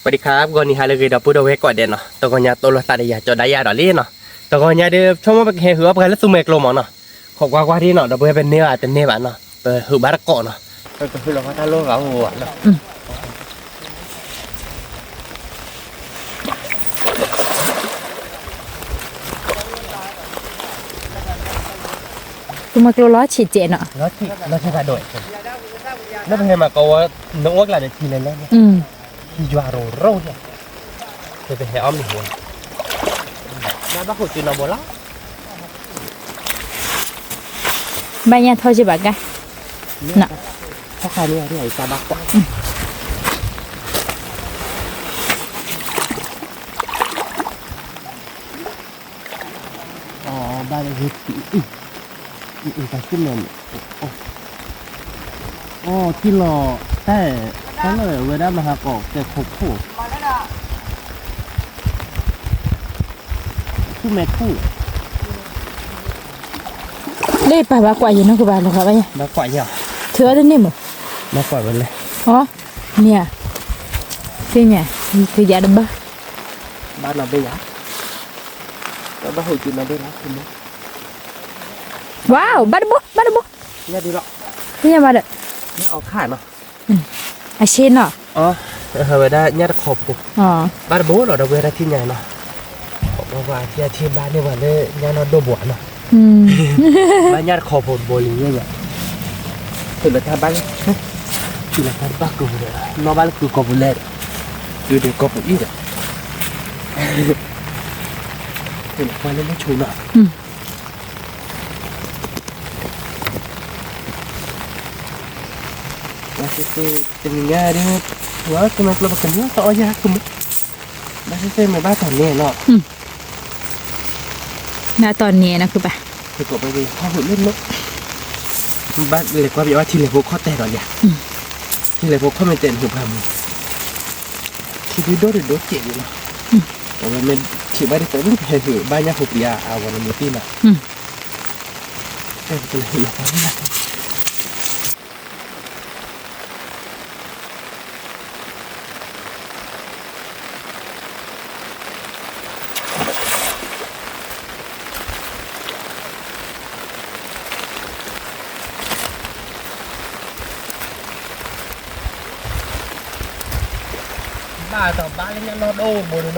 ပှၤဒံခါ ပဂီၢ်နံၤဟါလၢအဂ့ၤ ဒီပုၢ်ဒီဝဲၢ်ကိးဂၤဒဲးနီၤ, တဂီၤညါတိၢ်လိာ်သးဒီးယၤ ကၠီဒါယၤဒီးလံနီၤ, တဂီၤညါဒီး ဆိကမိၣ်ပကဟဲဟုၣ်အီၣ်ပှၤလၢသူမှဲကျိမးနီၤ, ခိးကွၢ်ကွၢ်ဒ်နီၤ ဒီပုၢ်ဝဲၢ် ပန့ၢ်ဘၣ်တန့ၢ်ဘၣ်နီၤ, ပဟုၣ်ဘၣ်တကိးနီၤ, ပကဟုၣ်လီၤပှၤတၢ်လိၣ်ဂၤအိၣ်ဘၣ်နီၤ. သူမှဲကျိလီၤဆံးစဲးနီၤ, လီၤဆံးဖးဒိၣ်, လၢပဟဲမၤကီးဝဲ နအိၣ်ကျါဒီးထံလဲၤလဲၣ်န့ၣ်, ထံယွၤရိၤရိၤန့ၣ်, ပဟဲအီၣ်မ့ၤဟိ, ဘၣ်ဘၣ်ဟိၣ်စူၤနီၤဘိလီၤ, ဘၣ်ညၣ်ထီၣ်က့ၤဘၣ်ကါ, ထီၣ်ခါန့ၣ် အတၢ်ဘၣ်ကွၢ် အီၤဘၣ်လၢဟ့ၣ်, အံၤတၢ်ထံၣ်လီၤ, အီၤထံၣ်လီၤ, တၢ်, တၢ်လၢဝဲဒၣ်မဟါကီးကဲခိၣ်ခိၣ်, ထူၣ်မဲာ်ထူၣ်, လၢပၢ်ဘၣ်ကွၢ်ယဲနီၤကဘၣ်လီၤဂာ်ဘၣ်ယဲ, ဘၣ်ကွၢ်ယဲ, ထုးအီၤတန့ၢ်မး, ဘၣ်ကွၢ်ဝဲလဲၣ်, အီၤ, မ့ၢ်ဧါ, သ့ၣ်ညါ, ကယၤတဘၣ်, ဘၣ်နီၤဘ့ၣ်ယၤ, ဘၣ်ဟိၣ်စူၤနီၤဘ့ၣ်လီၤ, ဝါ, ဘၣ်တဘိ ဘၣ်တဘိ, ညၣ်ဒ်လီၤ, သ့ၣ်ညါဘၣ်ဒီး, ညၣ်အီခါနီၤ, အဆ့နီၤ, အဝဲဒၣ်ညၣ်တခီဖိ, ဘၣ်တဘိလီၤ ဒီပုၢ်ဝဲၢ်တၢ်ထံၣ်ညါနီၤ, ပှၤအထံၣ်ဘၣ်န့ၢ်ပှၤလၢညၣ်နီၢ်ဒိၣ်ဘှီးနီၤ, ဘၣ်ညၣ်တခီဖိတဘိလံယဲယၤ, ဖဲလၢတၢ်ဘၣ်လၢ, ဖဲလၢတၢ်ဘၣ်ကီၢ်ပူၤဒီး နီၢ်ဘၣ်လၢကုကိာ်ပူၤလဲၣ်ဒီး, ကုဒီးကီၢ်ပူၤအံၤဒီး, ဖဲလၢလၢဆိနီၤ တနံၤညါဒီး, ဝဲကမၤကျိပကန့ၢ်သးအီၣ်ယၤကမူ, ဘၣ်သ့ၣ်သ့ၣ်မ့ၢ်ဘၣ်တီၢ်န့ၢ်နီၤ, ဘၣ်တီၢ်န့ၢ်နီၤကဘၣ်, ကကိးပကဟးဟုၣ်လၢနီၤ, ဘၣ်လဲၤကွၢ်ပယီၤဝဲထံလဲၤဖိခီၣ်တဲာ်ဒီးယၤ, ထံလဲၤဖိခီၣ်မ့ၢ်တဲာ်န့ၣ်ဟူးဖးမူ, ထံဒုဒိၣ်ဒိၣ်ကဲးဒံးလီၤ, အဝဲမ့ၢ်ထံၣ်ဘၣ်ဒ်သိးလၢပဟဲဟုၣ်ဘၣ်ညၣ်ဖိပျံၤအါအါဂီၢ်န့ၣ်မ့ၢ်တ့ၢ်နီၤ, ကလဲၤဟ့ၣ်လီၤပှၤန့ၣ် ဘၣ်တဘၣ်လၢညၣ်နီၢ်ဒိၣ်ဘိန့ၣ်နီၤ,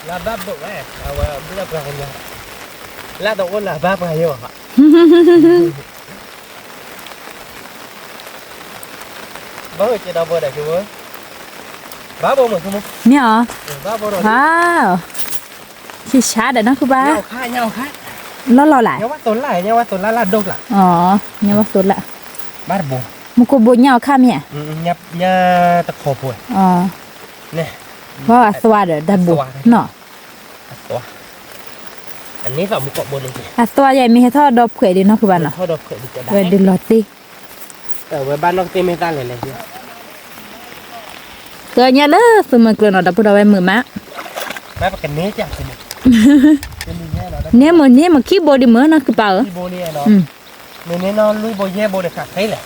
လၢဘၣ်ဘိးဝဲ, အဝဲဘၣ်ပှၤကညီ, လၢတအိၣ်လၢဘၣ်ပှၤယဲဘၣ်, ဘၣ်ဟိၣ်က့ၤဒီးဘိဒီးက့ၤဝဲ, ဘၣ်ဘိမ့ၢ်, မ့ၢ်အီၤ, ဘၣ်ဘိဒီး, ဆံၣ်ဆါဒီးနီၢ်ခုဘၣ်, လီၢ်လီၢ်လၢ်, ညါဝဲသိးလၢ်, ညါဝဲသိးလၢ်လၢ်ဒိၣ်လၢ်, ညါဝဲသိးလၢ်, ဘၣ်တဘိ, မူခိၣ်ဘိညၣ်အီၤခါမ့ၢ်ဧါ, ညၣ်တခီဖိ, ဘၣ်အသွါဒီးတၢ်ဘိနီၤ, အသွါယဲမ့ၢ်ဟဲထီၣ်ဒီဖှဲးဒံးနီၢ်ခုဘၣ်နီၤ, ဝဲဒုးလီၤတ့ၢ်, ဝဲဘၣ်နီၢ်ကသ့ၣ်မ့ၢ်သၣ်လဲၣ်လဲၣ်, ကညီလၢသူမှဲကျိနီၤ ဒီပုၢ်ဒီဝဲၢ်မုာ်မး, န့ၢ်မုာ်န့ၢ်မုာ်ခံဘိဒံးမုာ်နီၢ်ခုပၢ်ဧၢ, မ့ၢ်န့ၢ်နီၢ်လွံၢ်ဘိယဲၢ်ဘိန့ၣ် ခးခဲလၢာ်,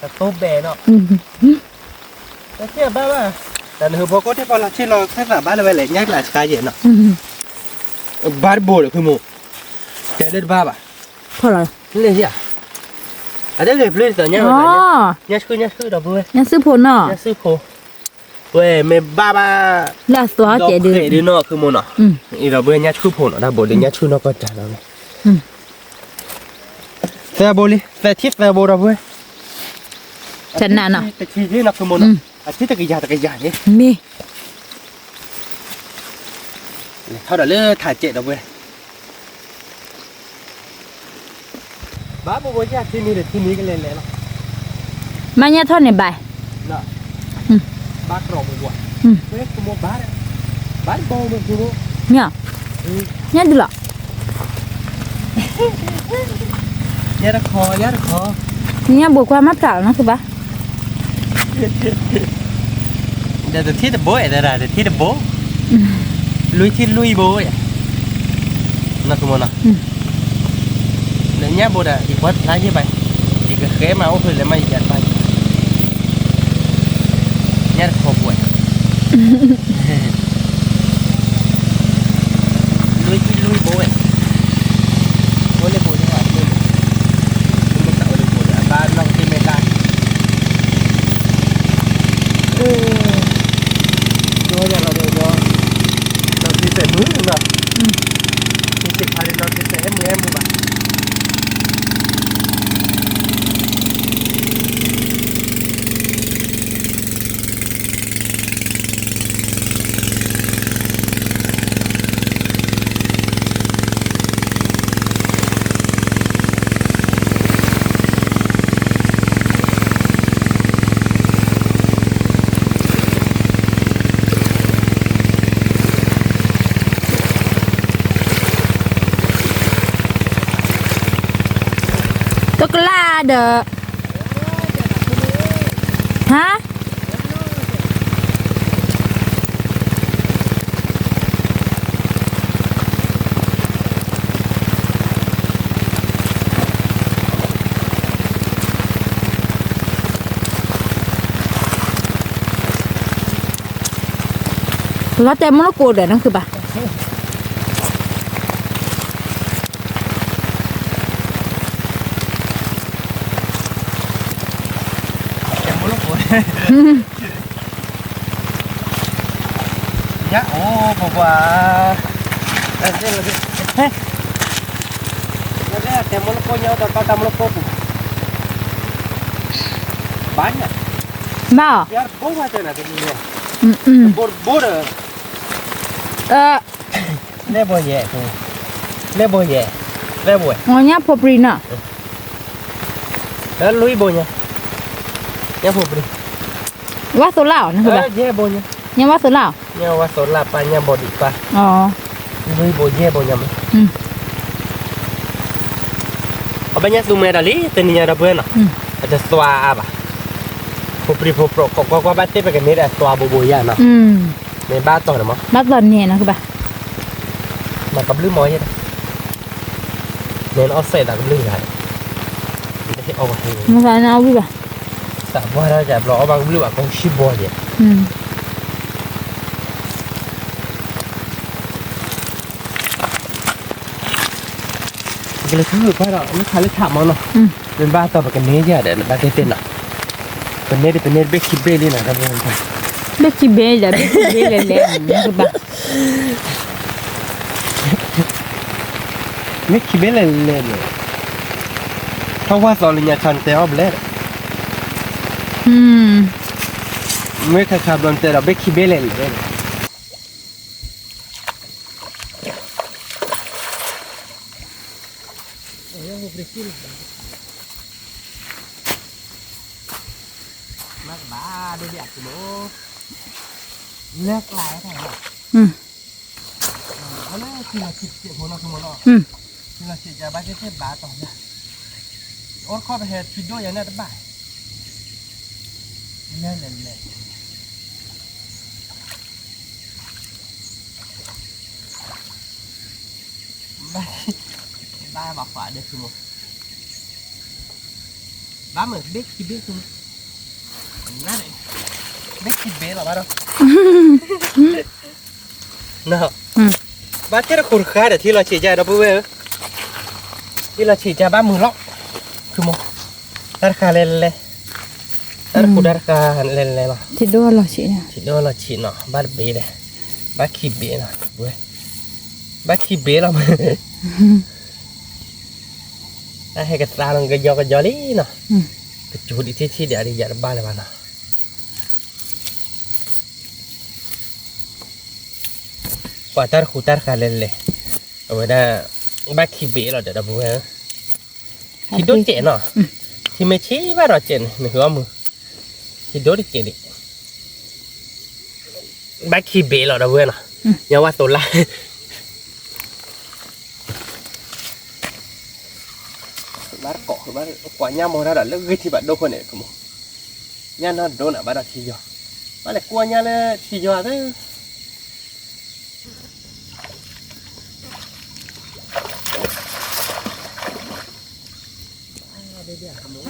တဘဲနီၤ, တဘဲ, တၢ်နဟၢဖီခိၣ်ထံၣ်ဖီလီၤဆ့ၣ်လီၤခၢၣ်သးဘၣ်လၢၤဝဲလဲၣ် ညၣ်ကျးဆှါယဲၢ်နီၤ, ဘၣ်တဘိဒီးဖုမိၢ်, တဲလၢတဘၣ်ဘၣ်, ဖီလီၤ, လၢယၤ, အတဂဲၤဖျုးဒ်သိးညါ, ညၣ်ဆူၣ် ညၣ်ဆူၣ်ဒီပုၢ်ဝဲၢ်, ညၣ်ဆူၣ်ဖိနီၤ, ညၣ်ဆူၣ်ဖိ, ဝဲမ့ၢ်ဘၣ်ဘၣ်, လၢအသွါကဲဒုး, ဒီပုၢ်ဝဲၢ်နီၤ ခုမိၢ်နီၤ, အံၤဒီပုၢ်ဝဲၢ်ညၣ်ဆူၣ်ဖိနီၤ တၢ်ဘိးဒီးညၣ်ဆူၣ်နီၢ်ကီၢ်တၢ်လီၤ, သၢဘိလံ သၢထံၣ်သၢဘိဒီပုၢ်ဝဲၢ်, တနၤနီၤ, တထံၣ်နီၤ ခုမိၢ်နီၤ, အထံၣ်တကယၤတကယၤန့ၣ်, မ့ၢ် လဲၤထီၣ်ဒီးလၢထးစဲးဒီပုၢ်ဝဲၢ်, ဘၣ်ဘိဘိယဲၢ်ထံမံၤဒီးထံမံၤကလဲၤလဲၤလီၤ, မ့ၢ်ညၣ်ထီၣ်န့ၣ်ဘၣ်, ဘၣ်တြီၤဘိဘိ, ဘၣ်တဘိ, မ့ၢ်, ညၣ်ဒုလီၤ, ညၣ်တခီ ညၣ်တခီ, ညၣ်ဘိကွၢ်မ့ၢ်ဖျါလီၤနီၢ်ခုဘၣ် ဒီးတထံၣ်တဘိ အဲၣ်ဒိးဒၣ်တထံၣ်တဘိ, လွံၢ်ထံၣ်လွံၢ်ဘိ, နီၢ်ခိမ့ၢ်နီၤ, ဒီးညၣ်ဘိဒီး ယကွၢ်တဖျါယဲၢ်ဘၣ်, ယကဃဲမးအိၣ်ဖဲလဲၣ်မးယကဘၣ်, ခီပဝဲ လွံၢ်လွံၢ်ဘိဝဲ ဘိလၢဘိလၢ ဘိလၢဘိလၢ အဘၣ်နီၢ်ကသ့ၣ်မဲာ်တၢ် ဒိယလီၤဒိ နီၢ်ကသ့ၣ်မဲာ်မုၢ်နီၤ ကသ့ၣ်ဖးဒိၣ်နီၢ်ကသ့ၣ်မဲာ်မုၢ်အဲၣ်မုၢ်ဘၣ် တကလးဒီး ဟါ လီၤတဲာ်မူလကိးဒီးနကဘၣ် တဲာ်မူလကိး ညါအိၣ်ပပှၤ တဲာ်မူလကိးညါ တၢ်မူလကိးပူၤ ဘၣ်ညါ ဘၣ် ဘိဝဲတဲနၤတမံၤ ဘိဘိဒီး လဲၢ်ဘိယဲၢ် လဲၢ်ဘိယဲၢ် လဲၢ်ဘိ ငါညၣ်ဖိပြံနီၤ လၢလွံၢ်ဘိညါ ညၣ်ဖိပြံ ဝၣ်သိလၣ်အီၤ နကဘၣ် ယဲၢ်ဘိညါ ညၣ်ဝၣ်သိလၣ်အီၤ ညၣ်ဝၣ်သိလၣ်ပၢ် ညၣ်ဘီဒံးပၢ် လွံၢ်ဘိယဲၢ်ဘိညါမး အဘၣ်ညါသူမဲာ်ဒီးလံ တနံၤညါဒီပုၢ်ဝဲၢ်နီၤ အတသွါအါဘၣ် ဖိပြံဖိပြိး ကိးကွၢ်ကွၢ်ဘၣ်တ့ၢ်ပကန့ၢ်ဒီးသွါဘိဘိယဲၢ်နီၤ မ့ၢ်ဘၣ်တီၢ်န့ၣ်မး ဘၣ်တီၢ်န့ၣ်နီၤကဘၣ် မၤကဘျုးမီၤယဲၢ် မ့ၢ်နအီၣ်စဲးသးကဘျုးဂၤဒီး မၤသးနအီၣ်ဝံၣ်ဘၣ် သးပှၢ်ထီၣ်ကဘျီအီၣ်ဘၣ်ကဘျုးဘၣ် ကီၢ်ဆံဘီယဲၢ် ကလဲၤထူၣ်ကွၢ်ဒီး လၢခးလၢခးမီၤနီၤ မ့ၢ်ဘၣ်တီၢ်ပကန့ၢ်ယဲၢ်ဒီး ဘၣ်တ့ၢ်တ့ၢ်နီၤ ပန့ၢ်ဒ်ပန့ၢ်ဘ့ၣ်ခံဘ့ၣ်လံနီၤ ဘ့ၣ်ခံဘ့ၣ်လဲၣ် ဘ့ၣ်ခံဘ့ၣ်လဲၣ်လဲၣ် ကဘၣ် မ့ၢ်ခံဘ့ၣ်လဲၣ်လဲၣ်န့ၣ် ထီၣ်ဝၣ်သီလၢညါဆါနတဲအီၣ်ဘျဲၣ်ဒီး မ့ၢ်ခါခါဘျီနတဲဒီး ဘ့ၣ်ခံဘ့ၣ်လဲၣ်လဲၣ်န့ၣ် မ့ၢ်ကဘၣ်ဒိၣ်ဒံးအခိၣ်မး လဲၤကျါတၢ်လီၤ အလၢထံလီၤဆံးစ့ၢ်ဖိနီၤ ထံလီၤဆံးကဘၣ်သ့ၣ်သ့ၣ်ဘၣ်တီၤလၢ အိၣ်တခီပဟဲထံဒိၣ်ယၤန့ၣ်တဘၣ် လဲၤလဲၤလဲၤ ဘၣ် ဘၣ်ဘၣ်ဃးဒီးခိၣ်မး ဘၣ်မ့ၢ်ဘ့ၣ်ခံဘ့ၣ်ခိၣ်မး နၤဒီး ဘ့ၣ်ခံဘ့ၣ်လီၤဘၣ်ဒီး နီၤ ဘၣ်ထဲတခိၣ်တဃါဒီးထံလီၤဆံးကဒီပုၢ်ဝဲၢ်ဧၢ ထံလီၤဆံးကဘၣ်မုာ်လီၤ ခိၣ်မး တၢ်တဃါလဲၤလဲၤ တၢ်တခိၣ်တၢ်တဃါလဲၤလဲၤလီၤ ထံဒိၣ်လီၤဆံး ထံဒိၣ်လီၤဆံးနီၤ ဘၣ်တဘ့ၣ်ဒီး ဘၣ်ခံဘ့ၣ်နီၤ ပုၢ်ဝဲၢ် ဘၣ်ခံဘ့ၣ်လီၤ တၢ်ဟဲကသါလီၤကယီကယီလံနီၤ ကစူၤဒံးထံထံဒံးအဒံးယၤတဘၣ်လၢၤဘၣ်နီၤ ပှၤတၢ်တဃူတၢ်တဃါလဲၤလဲၤ အဝဲဒၣ် ဘၣ်ခံဘ့ၣ်လီၤဒီး ဒီပုၢ်ဝဲၢ်ဧၢ ထံဒိၣ်စဲးနီၤ ထံမ့ၢ်ဆံးဘၣ်ဒီးစဲးန့ၣ် နဟုအီၣ်မုာ် ထံဒိၣ်တစဲးဒံး ဘၣ်ခံဘ့ၣ်လီၤဒီပုၢ်ဝဲၢ်နီၤ ညါဝၣ်သိလၣ် ဘၣ်တကိး ဘၣ်ကွၢ်ညၣ်မီၤတၢ်ဒီးလၢဂ့ၢ်ထံဘၣ်ဒိခိၣ်န့ၣ် ကမိၢ် ညၣ်နီၢ်ဒိနၤဘၣ်ဒီးထံယီၤ ဘၣ်လဲၤကွၢ်ညၣ်လၢထံယီၤသၢ ဒ်ဒ်အကမိၢ်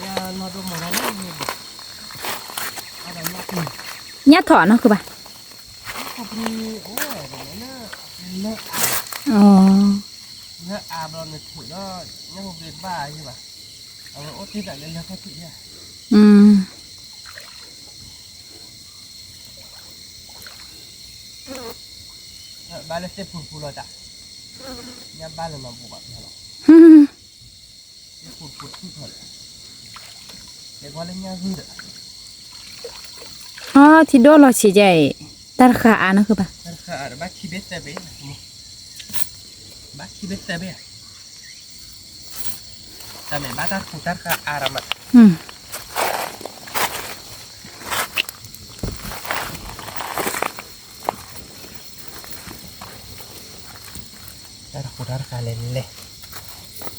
ညါ ညၣ်ထီၣ်နီၢ်ခုဘၣ်. ဘၣ်လၢသ့ၣ်ဖူဖူလီၤတၢ်, ညၣ်ဘၣ်လၢနီၢ်ဘူးဘၣ်လီၤ. အီ ထံဒိၣ်လီၤဆံးကဲအံၤ, တၢ်တဃာ်အါနီၢ်ခုဘၣ်. တၢ်တဃူတၢ်တဃာ်လဲၣ်လဲၣ်,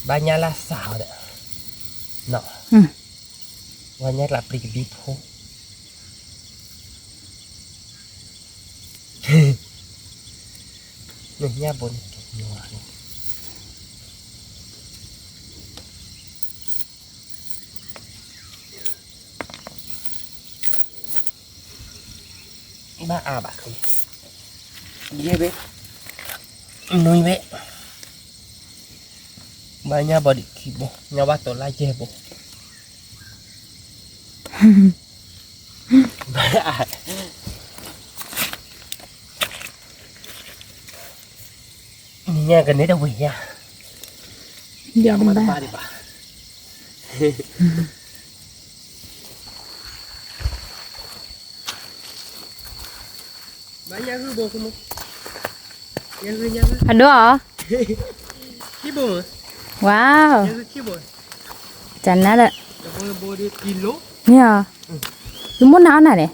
ဘၣ်ညၣ်လၢစးအီၤဒီး, နီၢ်, ဝါညၣ်ကျးပျံၤကဘံဖိ, နညၣ်ဘိန့ၣ်ကညီၤန့ၣ် ဘၣ်အါဘၣ်ခဲ, ယဲၢ်ဘ့ၣ်, နွံဘ့ၣ်, ဘၣ်ညၣ်ဘိဒံးခံဘိ, ညၣ်ဘၣ်တိၤလၢယဲၢ်ဘိ, ဘၣ်အါ, နညၣ်ကန့ၢ်တဝ့ၤညါ, ယမၤတဘၣ်ဒံးဘၣ်. အဒိၣ်, ဝါ, တနါဒီး, မ့ၢ်, ယမိၣ်နၤအီၣ်နၤန့ၣ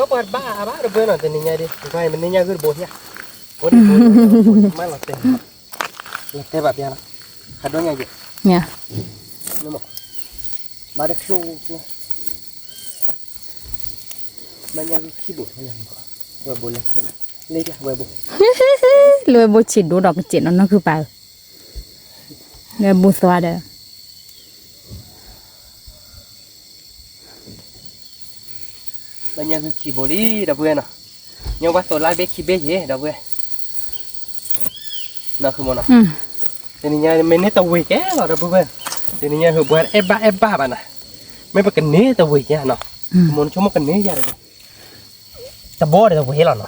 ် ပှၤဘၣ်အါဘၣ်တဘၢနီၤ တနံၤညါဒ် ပှၤမ့ၢ်န့ၢ်ညၣ်ဂုၢ်တဘိညါ, အိၣ်ဒ်ဘိ, မ့ၢ်လီၤတဲာ်, လီၤတဲာ်ဘၣ်ပျါလီၤ, ဟးဒိၣ်ညါယဲၢ်, မ့ၢ်, ဘၣ်တချိၣ်, ဘၣ်ညၣ်ဂုၢ်ခံဘိထီၣ်ယၤ, ဝဲဘိလဲၤ, လၢဝဲဘိ, လၢဝဲဘိဆံးဒိၣ်ဒီးကစဲးနီၤ နီၢ်ခုပၢ်ဧၢ, လၢဘိသွါဒီး ဘၣ်ညၣ်ဂုၢ်ခံဘိလံ ဒီပုၢ်ဝဲၢ်နီၤ, ညၣ်ဝါသိးလါဘ့ၣ်ခံဘ့ၣ်ယဲၢ် ဒီပုၢ်ဝဲၢ်, နီၢ်ခုမနီၤ, တနံၤညါမ့ၢ်န့ၢ်တဝ့ၤကဲလီၤ ဒီပုၢ်ဝဲၢ်, တနံၤညါဟုးပှၤအဲၣ်ဘၣ်အဲၣ်ဘၣ်ဘၣ်နၤ, မ့ၢ်ပကန့ၢ်တဝ့ၤကဲနီၤ, မ့ၢ်နဆိကမိၣ်ကန့ၢ်ယၤတဝ့ၤ, တဘိဒီးတဝ့ၤလီၤနီၤ,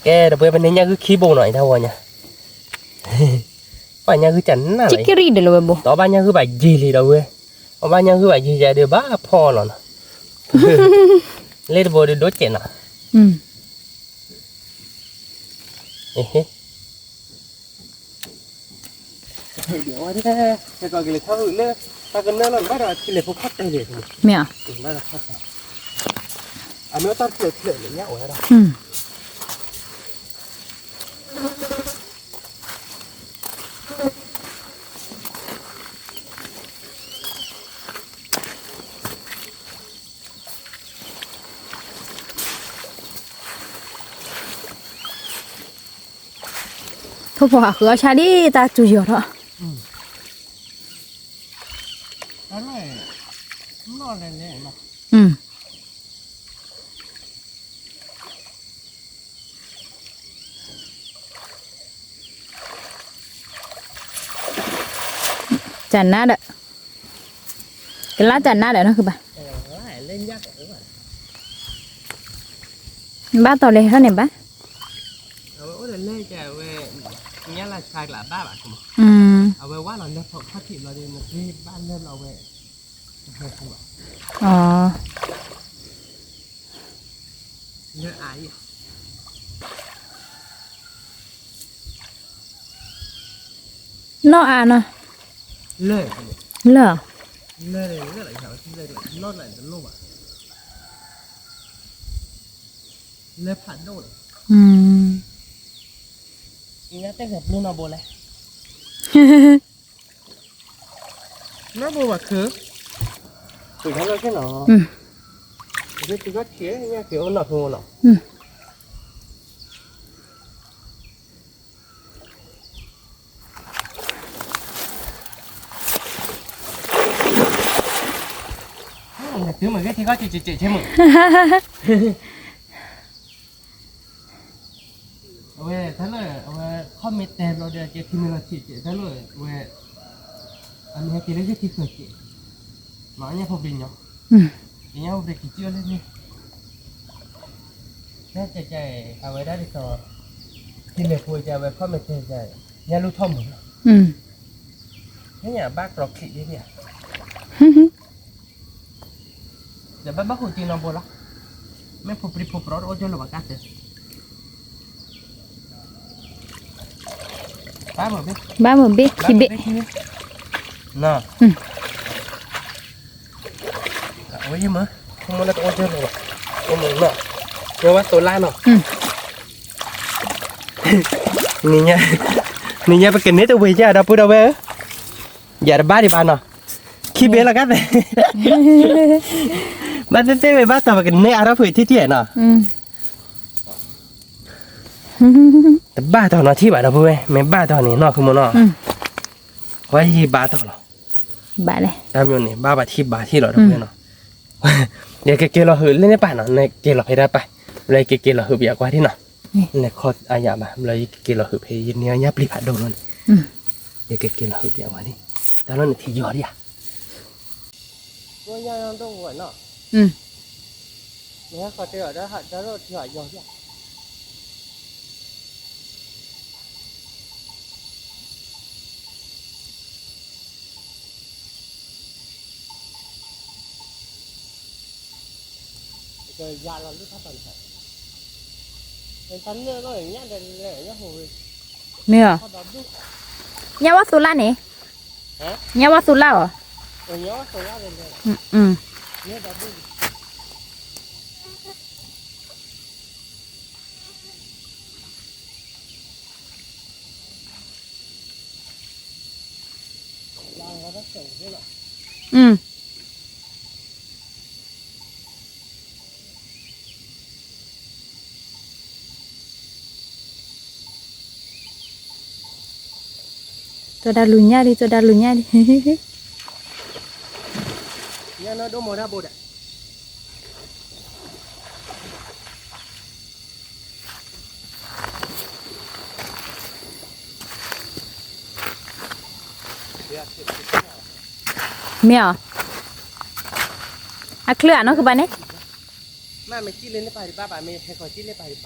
ကဲ ဒီပုၢ်ဝဲၢ် ပန့ၢ်ညၣ်ဂုၢ်ခံဘိနီၤ အံၤတၢ်ဝီညါ ပှၤညၣ်ဂုၢ်ကနၣ်လီၤ, တဘၣ်ညၣ်ဂုၢ်ဘၣ်ယံာ်လံ ဒီပုၢ်ဝဲၢ်, ပဘၣ်ညၣ်ဂုၢ်ဘၣ်ယံာ်ယၤဒီးဘၣ်ဖီလီၤနီၤ, လၢတဘိဒီးဒိၣ်ကဲးနီၤ, မ့ၢ်, ထိၣ်ဖိဟးဃုအီၣ်ဆၣ်ဒ်တၢ်စူၤယီၤထီၣ်, တနါဒီး, ကလါတနါဒီး နီၢ်ခုဘၣ်, ဘၣ်တီၤလဲၤထီၣ်န့ၣ်ဘၣ်, အဝဲ, နီၢ်အါနီၤ, လၢၢ်, လၢၢ်ဖးဒိၣ်, နီၢ်ဘိဘၣ်ခု, နီၢ်ဘိဘၣ်ခု, ညၣ်က့ၤအိၣ်နီၢ်ဖိနီၤ, ကဲကဲကဲကဲကဲမုၢ် အဝဲတၢ်လၢ အဝဲ ခီမ့ၢ်တဲဘျီဒီး ကဲထံမ့ၢ်လီၤဆံးကဲ တၢ်လၢ အဝဲ အမ့ၢ်ဟဲက့ၤလၢဟံၣ်ခံဃၢၤကဲ မ့ၢ်ညၣ်ဖိပျံၤညီ ကညၣ်ဖိပျံၤကံကံၣ်အီၤလၢန့ၣ် ကဲကဲကဲ အဝဲဒၣ်ဒ်သိး ထံလဲၤဖိကဲ အဝဲခီမ့ၢ်တဲကဲ ညၣ်လူၢ်ထီၣ်မုၢ်လီၤ ဟဲညါဘၣ်ကျီချံးလံ ဒီးဘၣ်ဘၣ်ဟူးတံၢ်နီတဘိလီၤ. မ့ၢ်ဖိပြံဖိပြီတအိၣ်ကၢလၢၤဘၣ်ကါတဲ. ဘၣ်မုာ်ဘ့ၣ် ဘၣ်မုာ်ဘ့ၣ်ခံဘ့ၣ် နီၤ. အဝဲယမ့ၢ် ခိၣ်မူလၢတအိၣ်ကၢလၢၤဘၣ် ခိၣ်မူနီၤ. ညါဝဲသိးလါနီၤ. နံၤညါ နံၤညါပကန့ၢ်တဝ့ၤယၤဒီပုၢ်ဒီဝဲၢ်ဧၢ. ယၤတဘၣ်ဒံးဘၣ်နီၤ. ခံဘ့ၣ်လီၤကါတဲ. ဘၣ်သ့ၣ်သ့ၣ်ဝဲဘၣ်တီၢ်ပကန့ၢ်အါထီၣ်ဖုးထံၣ်ထံၣ်နီၤ. တဘၣ်တီၢ်နီၤထံၣ်ဘၣ်ဒီပုၢ်ဝဲၢ် မ့ၢ်ဘၣ်တီၢ်န့ၣ်နီၤ ခိၣ်မူနီၤ. ဝဲယဘၣ်တီၢ်လီၤ. ဘၣ်လဲၣ် တၢ်မ့ၢ်န့ၣ် ဘၣ်ဘၣ်ထံၣ်ဘၣ်ထံၣ်လီၤဒီပုၢ်ဝဲၢ်နီၤ. ယကက့ၤလီၤဟုးလၢန့ၣ်ပၢ်နီၤ နက့ၤလီၤဖဲဒၣ်ပၢ် လၢယကက့ၤလီၤဟုးပယၤကွၢ်ထံၣ်နီၤ. နခီအယၤဘၣ် ဘျီယကက့ၤလီၤဟုးဖဲယန့ၢ်အီၣ်ညၣ်ပျံၤဖးဒိၣ်လီၤန့ၣ် ယကက့ၤလီၤဟုးပယၤကွၢ်န့ၣ် တၢ်လီၢ်န့ၣ်ထံယီၤဒံးဧါ. မ့ၢ်ဧါ. ညါဝဲသူလၢ်န့ၣ် ညါဝဲသူလၢ်ဧါ. ကၠီၤဒၣ်လူၤညၣ်လံ ကၠီၤဒၣ်လူၤညၣ်လံ. ညၣ်နီၢ်ဒိၣ်မီၤတၢ်ဘိဒၣ် မ့ၢ်ဧါ. အချၢအနီၢ်ကဘၣ်န့ၣ် မ့ၢ်မ့ၢ်ကံၣ်လၢန့ၣ်ပၢ်ဒံးဘၣ်ဘၣ် မ့ၢ်ဟဲခီကံၣ်လၢပၢ်ဒံးဘၣ်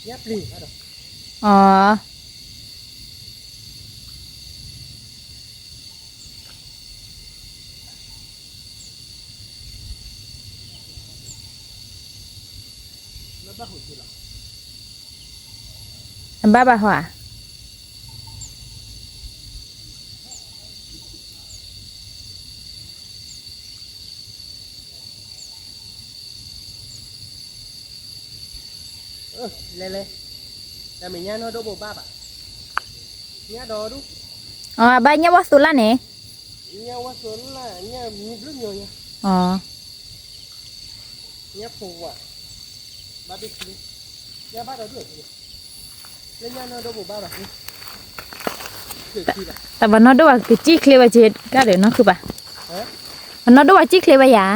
ညၣ်ပျံၤဘၣ်ဒီး အီၤ အဘၣ်ဘၣ်ဟီဧါ. လဲၤလဲၤ တၢ်မ့ၢ်ညၣ်နီၢ်ဒိၣ်ဘိဘၣ်ဘၣ် ညၣ်ဒီဒူၣ် အဘၣ်ညၣ်ဝဲသူလၢ်န့ၣ် ညၣ်ဝဲသူလၢ် ညၣ်မံၤဘျုးညိညါ ညၣ်ဖိဝါ ဘၣ်ဘ့ၣ်ခံ ညၣ်ဘၣ်ဒီဒူၣ် လၢညၣ်နီၢ်ဒိၣ်ဘိဘၣ်ဘၣ် တၢ်ဘၣ်နီၢ်ဒိၣ်ဝဲကစံၣ်ချ့ဝဲက့ၤကါဒီးနီၢ်ခုဘၣ် ဘၣ်နီၢ်ဒိၣ်ဝဲကစံၣ်ချ့ဝဲယၤ န့ၣ်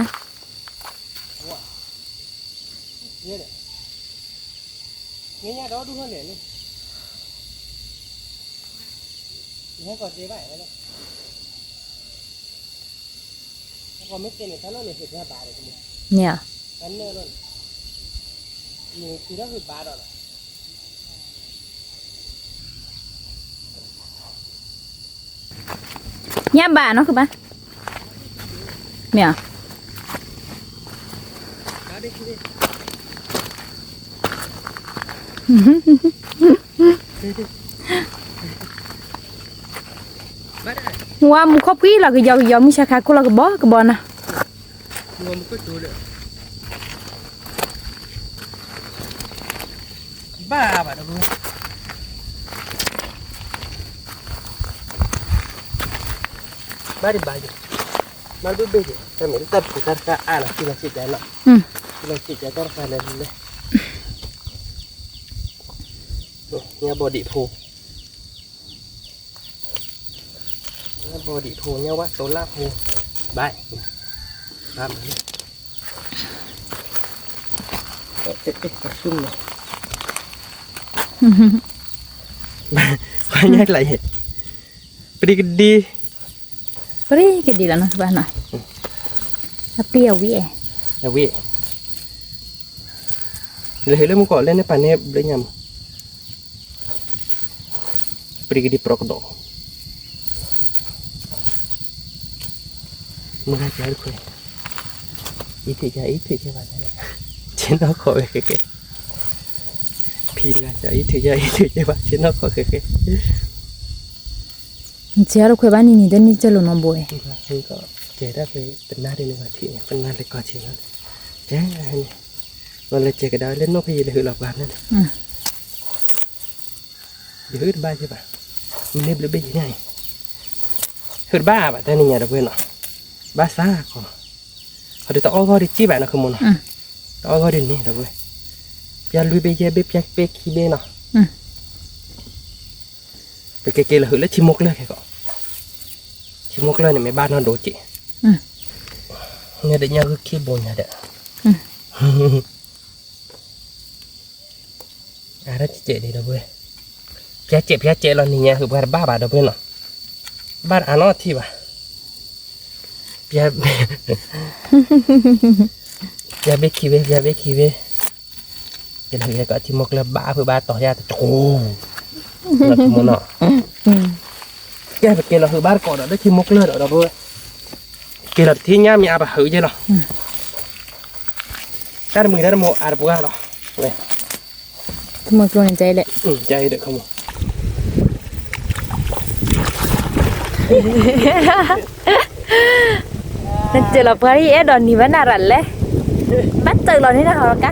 ညၣ်ဘၣ်နီၢ်ခုဘၣ် မ့ၢ်ဧါ. ဝါမူခီၣ်ဖှံလီၤကယီကယီ မုၢ်ဆါခါခိၣ်လီၤကဘီကဘီနီၤ ဘၣ်ဘၣ်တဘိ ဘၣ်ဒံးဘၣ်ယိၤ ဘၣ်ဘ့ၣ်ဘ့ၣ်ယိၤ တၢ်မ့ၢ်တၢ်တပူၤတၢ်တခါအါနီၤ ထံလီၤဆံးကါနီၤ ထံလီၤဆံးကါတၢ်တခါန့ၣ်လဲၣ် ညၣ်ဘီဒံးဖိ ညၣ်ဘီဒံးဖိ ညၣ်ဝၣ်သိလၢ်ဖိ ဘၣ်, ဘၣ်မၤန့ၣ်, ပှၤညါကျါယဲ, ပရံကဒံ, ပရံကဒံလီၤနီၤ ကဘၣ်နီၤ, အပံအဝံၣ်, အဝံၣ်, လဲၤဟ့ၣ်လၢမူကီၢ်လၢန့ၣ်ပာ်န့ၢ်ဘျုးညါမး ပရံကဒံပြီကဒီး, မုၢ်ဂၤကၢ်တခွဲး, အံးထုးကၢ်အံးထုးကၢ်ဘၣ်, ဆ့ၣ်နီၤခီၣ်ဝဲဃဲဃဲ, ဖံတဂၤကၢ်အံးထုးကၢ်အံးထုးကၢ်ဘၣ် ဆ့ၣ်နီၤခီၣ်ဃဲဃဲ, ဆ့ၣ်တခွဲးဘၣ်နံၤနံၤတနံၤကၢ်လိာ်နီတဘိဝဲ, ကဲဒၣ်ဖဲပနၢ်ဒ်န့ၣ်ဘၣ်ထံၣ်န့ၣ် ပနၢ်လဲၤကီၢ်ဆ့ၣ်နီၤ, ကဲန့ၣ်, ဝဲလဲၤကဲကဒါဝဲလၢနီၢ်ဖဲယံၤလဲၤဟုးလီၤပှၤန့ၣ် ယဟုးတဘၣ်ယဲဘၣ်, မ့ၢ်န့ၢ်ဘျုးဘ့ၣ်ယဲညါအံၤ, ဟုးတဘၣ်ဘၣ်တၢ်နံၤညါဒီပုၢ်ဝဲၢ်နီၤ, ဘၣ်ဆၣ်ကီး, ဟီဒုးတအီၣ်ဂီၢ်ဒုးစံၣ်ဘၣ်နီၤ ဃုမိၢ်နီၤ, တအီၣ်ဂီၢ်ဒုးန့ၣ်ဒီပုၢ်ဝဲၢ်, ပျၢ်လွံၢ်ဘ့ၣ်ယဲၢ်ဘ့ၣ်ပျၢ်ဘ့ၣ်ခံဘ့ၣ်နီၤ, ပကက့ၤလီၤဟုးလၢထံမိၢ်ကျၢၢ်ခဲကီး, ထံမိၢ်ကျၢၢ်န့ၣ်မ့ၢ်ဘၣ်နီၢ်ဒိၣ်က့ၣ်, ညါဒီးညါဂုၢ်ခံဘိညါဒီး အါထီၣ်ကဲးကဲးဒံးဒီပုၢ်ဝဲၢ်, ဖျါကဲးဖျါကဲးလီၤနံၤညါ ဟုးပှၤတဘၣ်ဘၣ်ဒီပုၢ်ဝဲၢ်နီၤ, ဘၣ်တအါနီၢ်ထံၣ်ဘၣ်, ပျၢ်ဘ့ၣ်ခံဘ့ၣ် ပျၢ်ဘ့ၣ်ခံဘ့ၣ်, ကဲလီၤဟုးကီးထံမိၢ်ကျၢၢ်ဘၣ်ဖုးဘၣ်တီၤယါတကိး, ကဲပကဲလီၤဟုးဘၣ်တကိးဒီးလၢထံမိၢ်ကျၢၢ်ဒီးဒီပုၢ်ဝဲၢ်, ကဲလီၤတထံၣ်ညါမ့ၢ်အါဘၣ်ဟုးယဲလီၤ တၢ်တမုာ်တၢ်တမိၢ်အါတပှၢ်လီၤ, ဝဲ, တမုာ်ကျိန့ၣ်တဲလဲၣ်, တဲဒီးခမူ, နစၢၤလီၤပှၤအံၤအဲၣ်ဒိးနံၤဘၣ်နၤရၤလဲၣ်, ဘၣ်တၢၢ်လီၤန့ၣ်နဟီကါ, က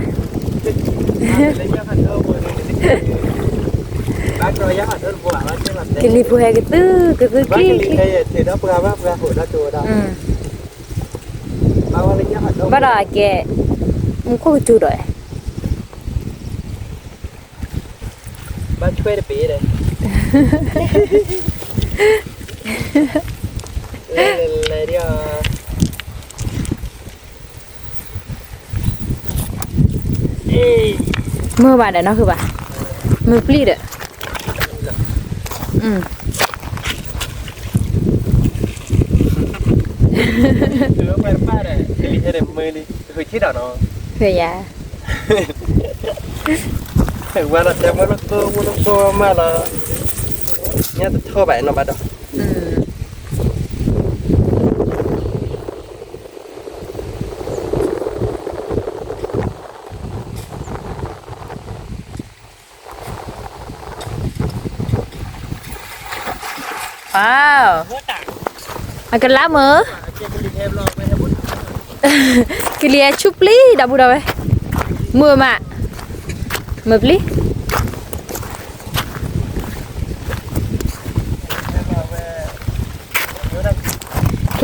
လံၤဖိဟဲကသုကသုကျံကျံ ဘၣ်ဒီးအကဲ, မူခိၣ်ကစူၤဒီး, ဘၣ်ဆွဲတပ့ၤဒီး, လဲၤလဲၤဒီး, မုာ်ဘၣ်ဒီးနီၢ်ဃုဘၣ်, မုာ်ပျံၢ်ဒီး, ကလံၤဟဲဒီးမုာ်လံ, ဃုဆံဒီးနီၤ, ဃုယၤ, ဝဲလီၤတဲမ့ၢ်လၢကိၢ်မ့ၢ်လၢကိၢ်မးလီၤ, ညါတထီၣ်ဘၣ်နီၤဘၣ်ဒီး ဝါ, အကလါမုာ်, ကလံၤဟဲဆူပျံၢ်ဒီပုၢ်ဒီဝဲၢ်, မုာ်မး, မုာ်ပျံၢ် ကလံၤ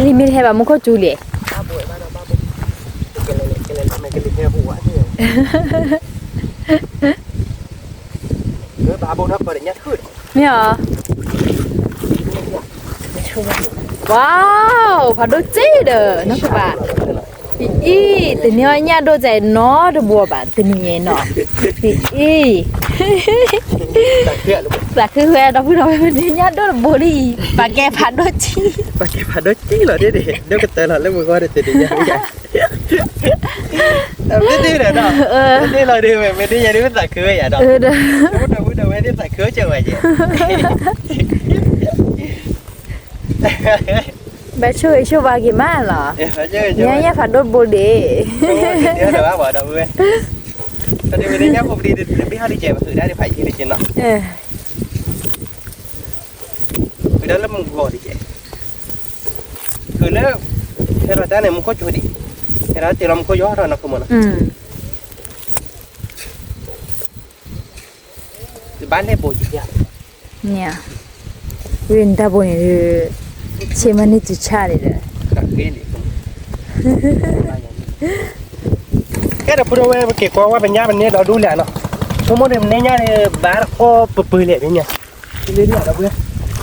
မ့ၢ်တဟဲဘၣ်မူခိၣ်စူၤလံ, မ့ၢ်ဧါ, ဝါ, ဖးဒိၣ်စ့ဒီး နီၢ်ကပၤ, အံၤ, တနံၤအီၤညၣ်ဒိၣ်စဲးနီတဘိဘၣ် တနံၤညါနီၤ, အံၤ သးခုဝဲဒီပုၢ်ဒီဝဲၢ် မ့ၢ်န့ၢ်ညၣ်ဒိၣ်တဘိလံ, ပာ်ကဲဖးဒိၣ်စ့, ပာ်ကဲဖးဒိၣ်စ့လီၤဒ်န့ၣ် ဒိၣ်ကတၢၢ်လီၤလၢမုၢ်ဂီၢ်ဒီးတနံၤညါ, မ့ၢ်ဒ်န့ၣ်ဒီး, မ့ၢ်ဒ်လီၤဒ်ဝဲ မ့ၢ်ဒ်ယၤဒ်ဝဲသးခုဝဲယၤဒီး, ဒီပုၢ်ဒီဝဲၢ်ဒ်သးခုဝဲကၢဝဲယဲ, ဘၣ်ဆိၣ်ဂ့ၤဆိၣ်ဝါက့ၤမးလီၤ, ညါညၣ်ဖးဒိၣ်တဘိဒံး, တမ့ၢ်ညါဖိပလံၤတဘ့ၣ်ဟီၣ်ဒံးကဲး ပဃုာ်ဒၣ်ဒ်ဖးယံၤဒံးကဲးနီၤ, ဃုာ်ဒၣ်လၢမုၢ်ဂီၤဒံးကဲး, ဃုာ်လၢ, ဟဲလီၤတၢ်န့ၣ် မူခိၣ်ကၠိဒံး, ဟဲလီၤတ့ၢ်လီၤမူခိၣ်ယီၤထီၣ်နီၤ ခိၣ်မုၢ်နီၤ ဘၣ်လဲၣ်ဘိယံၤယၤ, ဝံၤနတၢ်ဘိန့ၣ်, ဆ့မ့ၢ်န့ၢ်တုၤဆၣ်န့ၣ်ဒီး, ကဲဒီးပုၢ်ဒီဝဲၢ် ပက့ၤကွၢ်ဝဲပညါပန့ၢ်ဒီးဒူၣ်လဲၣ်နီၤ, ဆိကမိၣ်ဒီးပန့ၢ်ညါန့ၣ် ဘၣ်တခီပပၢၤလဲၣ်န့ၣ်, လၢဒ်ဒီပုၢ်ဝဲၢ်,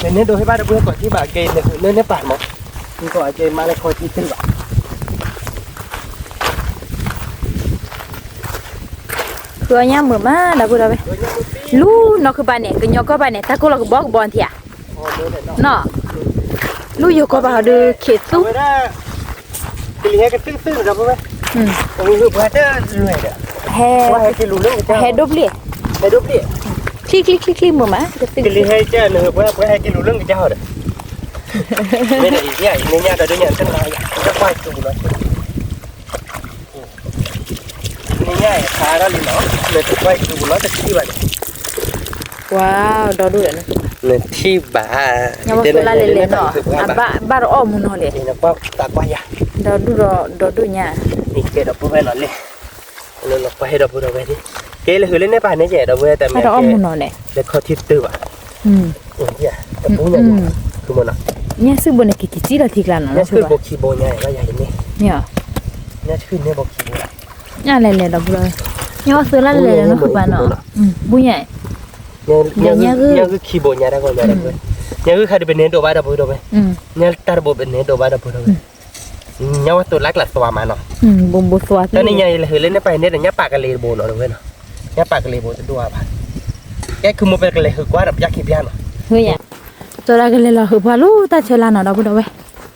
နန့ၢ်ဒိးဟ့ၣ်ဘၣ်ဒီပုၢ်ဝဲၢ်ကိးထံၣ်ဘၣ်ကဲ နဃုာ်လၢန့ၢ်ပာ်မး, မ့ၢ်လဲၤခီထံတၢၢ်ဘၣ်. ဃုအီၣ်ညၣ်မုာ်မး ဒီပုၢ်ဒီဝဲၢ်, လူၤနီၢ်ခုၣ်ဘၣ်န့ၣ် ကညီကီၢ်ဘၣ်န့ၣ် တၢ်ကိၢ်လီၤကဘီကဘီထံဧါ, နီၤ, လူၤယိၤကီၢ်ဘၣ်ဟီဒီး ခ့သူ ကလံၤဟဲကသုၣ်သုၣ်ဒီပုၢ်ဝဲၢ်, ဟဲဒိၣ်ပျံၤ, ဟဲဒိၣ်ပျံၤ, ချံချံချံချံမုာ်မး, ကလံၤဟဲက့ၤလူၤလၢကစၢ်ဟီဒီး, မ့ၢ်ဒီးအံၤ နညၣ်ဒီးဒိၣ်ညါ နတၢ်လီၤယၤ နကွၢ်ကၠူပူၤလီၤ နညါအံၤ ခါထီၣ်လံနီၤ, နတကွၢ်ကၠူပူၤလီၤ တထံၣ်ဘၣ်န့ၣ်, ဝါ, ဒီဒိၣ်ဒီးန, နထံၣ်ဘၣ်, ညါဝဲသိလၢလဲၤလဲၤနီၤ, အဘၣ်တအီၣ်မူနီၤလဲၣ်, နကွၢ်သးကွၢ်ယၤ, ဒီဒိၣ်ဒီး ဒီဒိၣ်ညါ, နကဲဒီပုၢ်ဝဲၢ်နီၤလဲၣ်, လၢလီၤကွၢ်ဟဲဒီပုၢ်ဒီဝဲၢ်, ကဲလၢဟုးလၢန့ၣ်ပၢ်န့ၣ်ကဲဒီပုၢ်ဝဲၢ် တၢ်မ့ၢ်အီၣ်မူနီၤလဲၣ်, လဲၤခီထံတၢၢ်ဘၣ်, တပူၤညါ, ညၣ်စုဘိန့ၣ် ကက့ၤကံၣ်လီၤထံကျါနီၤ, ညၣ်ဆှုၣ်ဘိခံဘိညါ ဘၣ်ယၤယမ့ၢ်, ညၣ်ဆှုၣ်န့ၣ်ဘိခံဘိ, ညၣ်လဲၤလဲၤဒီပုၢ်ဒီဝဲၢ်, ညါဝဲသိလၢလဲၤလဲၤနီၤ ဃုပၢ်နီၤ, ဘူၣ်ညါ, ညၣ်ဂုၢ်ခံဘိညါတၢ်ဂီၤညါဒီပုၢ်ဝဲၢ်, ညၣ်ဂုၢ်ခါဒုးပန့ၢ်ဒိးဘၣ်ဒီပုၢ်ဒီဝဲၢ်, ညၣ်တၢ်တဘိပန့ၢ်ဒိးဘၣ်ဒီပုၢ်ဒီဝဲၢ်, ညါဝဲသိလၢကျါသွါမးနီၤ, တၢ်န့ၣ်ညါယလဲၤဟုးလၢန့ၣ်ပၢ်န့ၣ်ဒီး ညၣ်ပာ်ကလ့တဘိနီၤဒီပုၢ်ဝဲၢ်နီၤ, ညၣ်ပာ်ကလ့ဘိတဒိၣ်ဘၣ်, ကဲခုမိၢ်ပှၢ်ကလဲၤဟုးကွၢ်ဒီးပျၢ်ခံပျၢ်နီၤ, ကၠီဒၣ်ကလဲၤလီၤဟုးပှၢ်လၢတၢ်ဆၢလါနီၤ ဒီပုၢ်ဒီဝဲၢ်,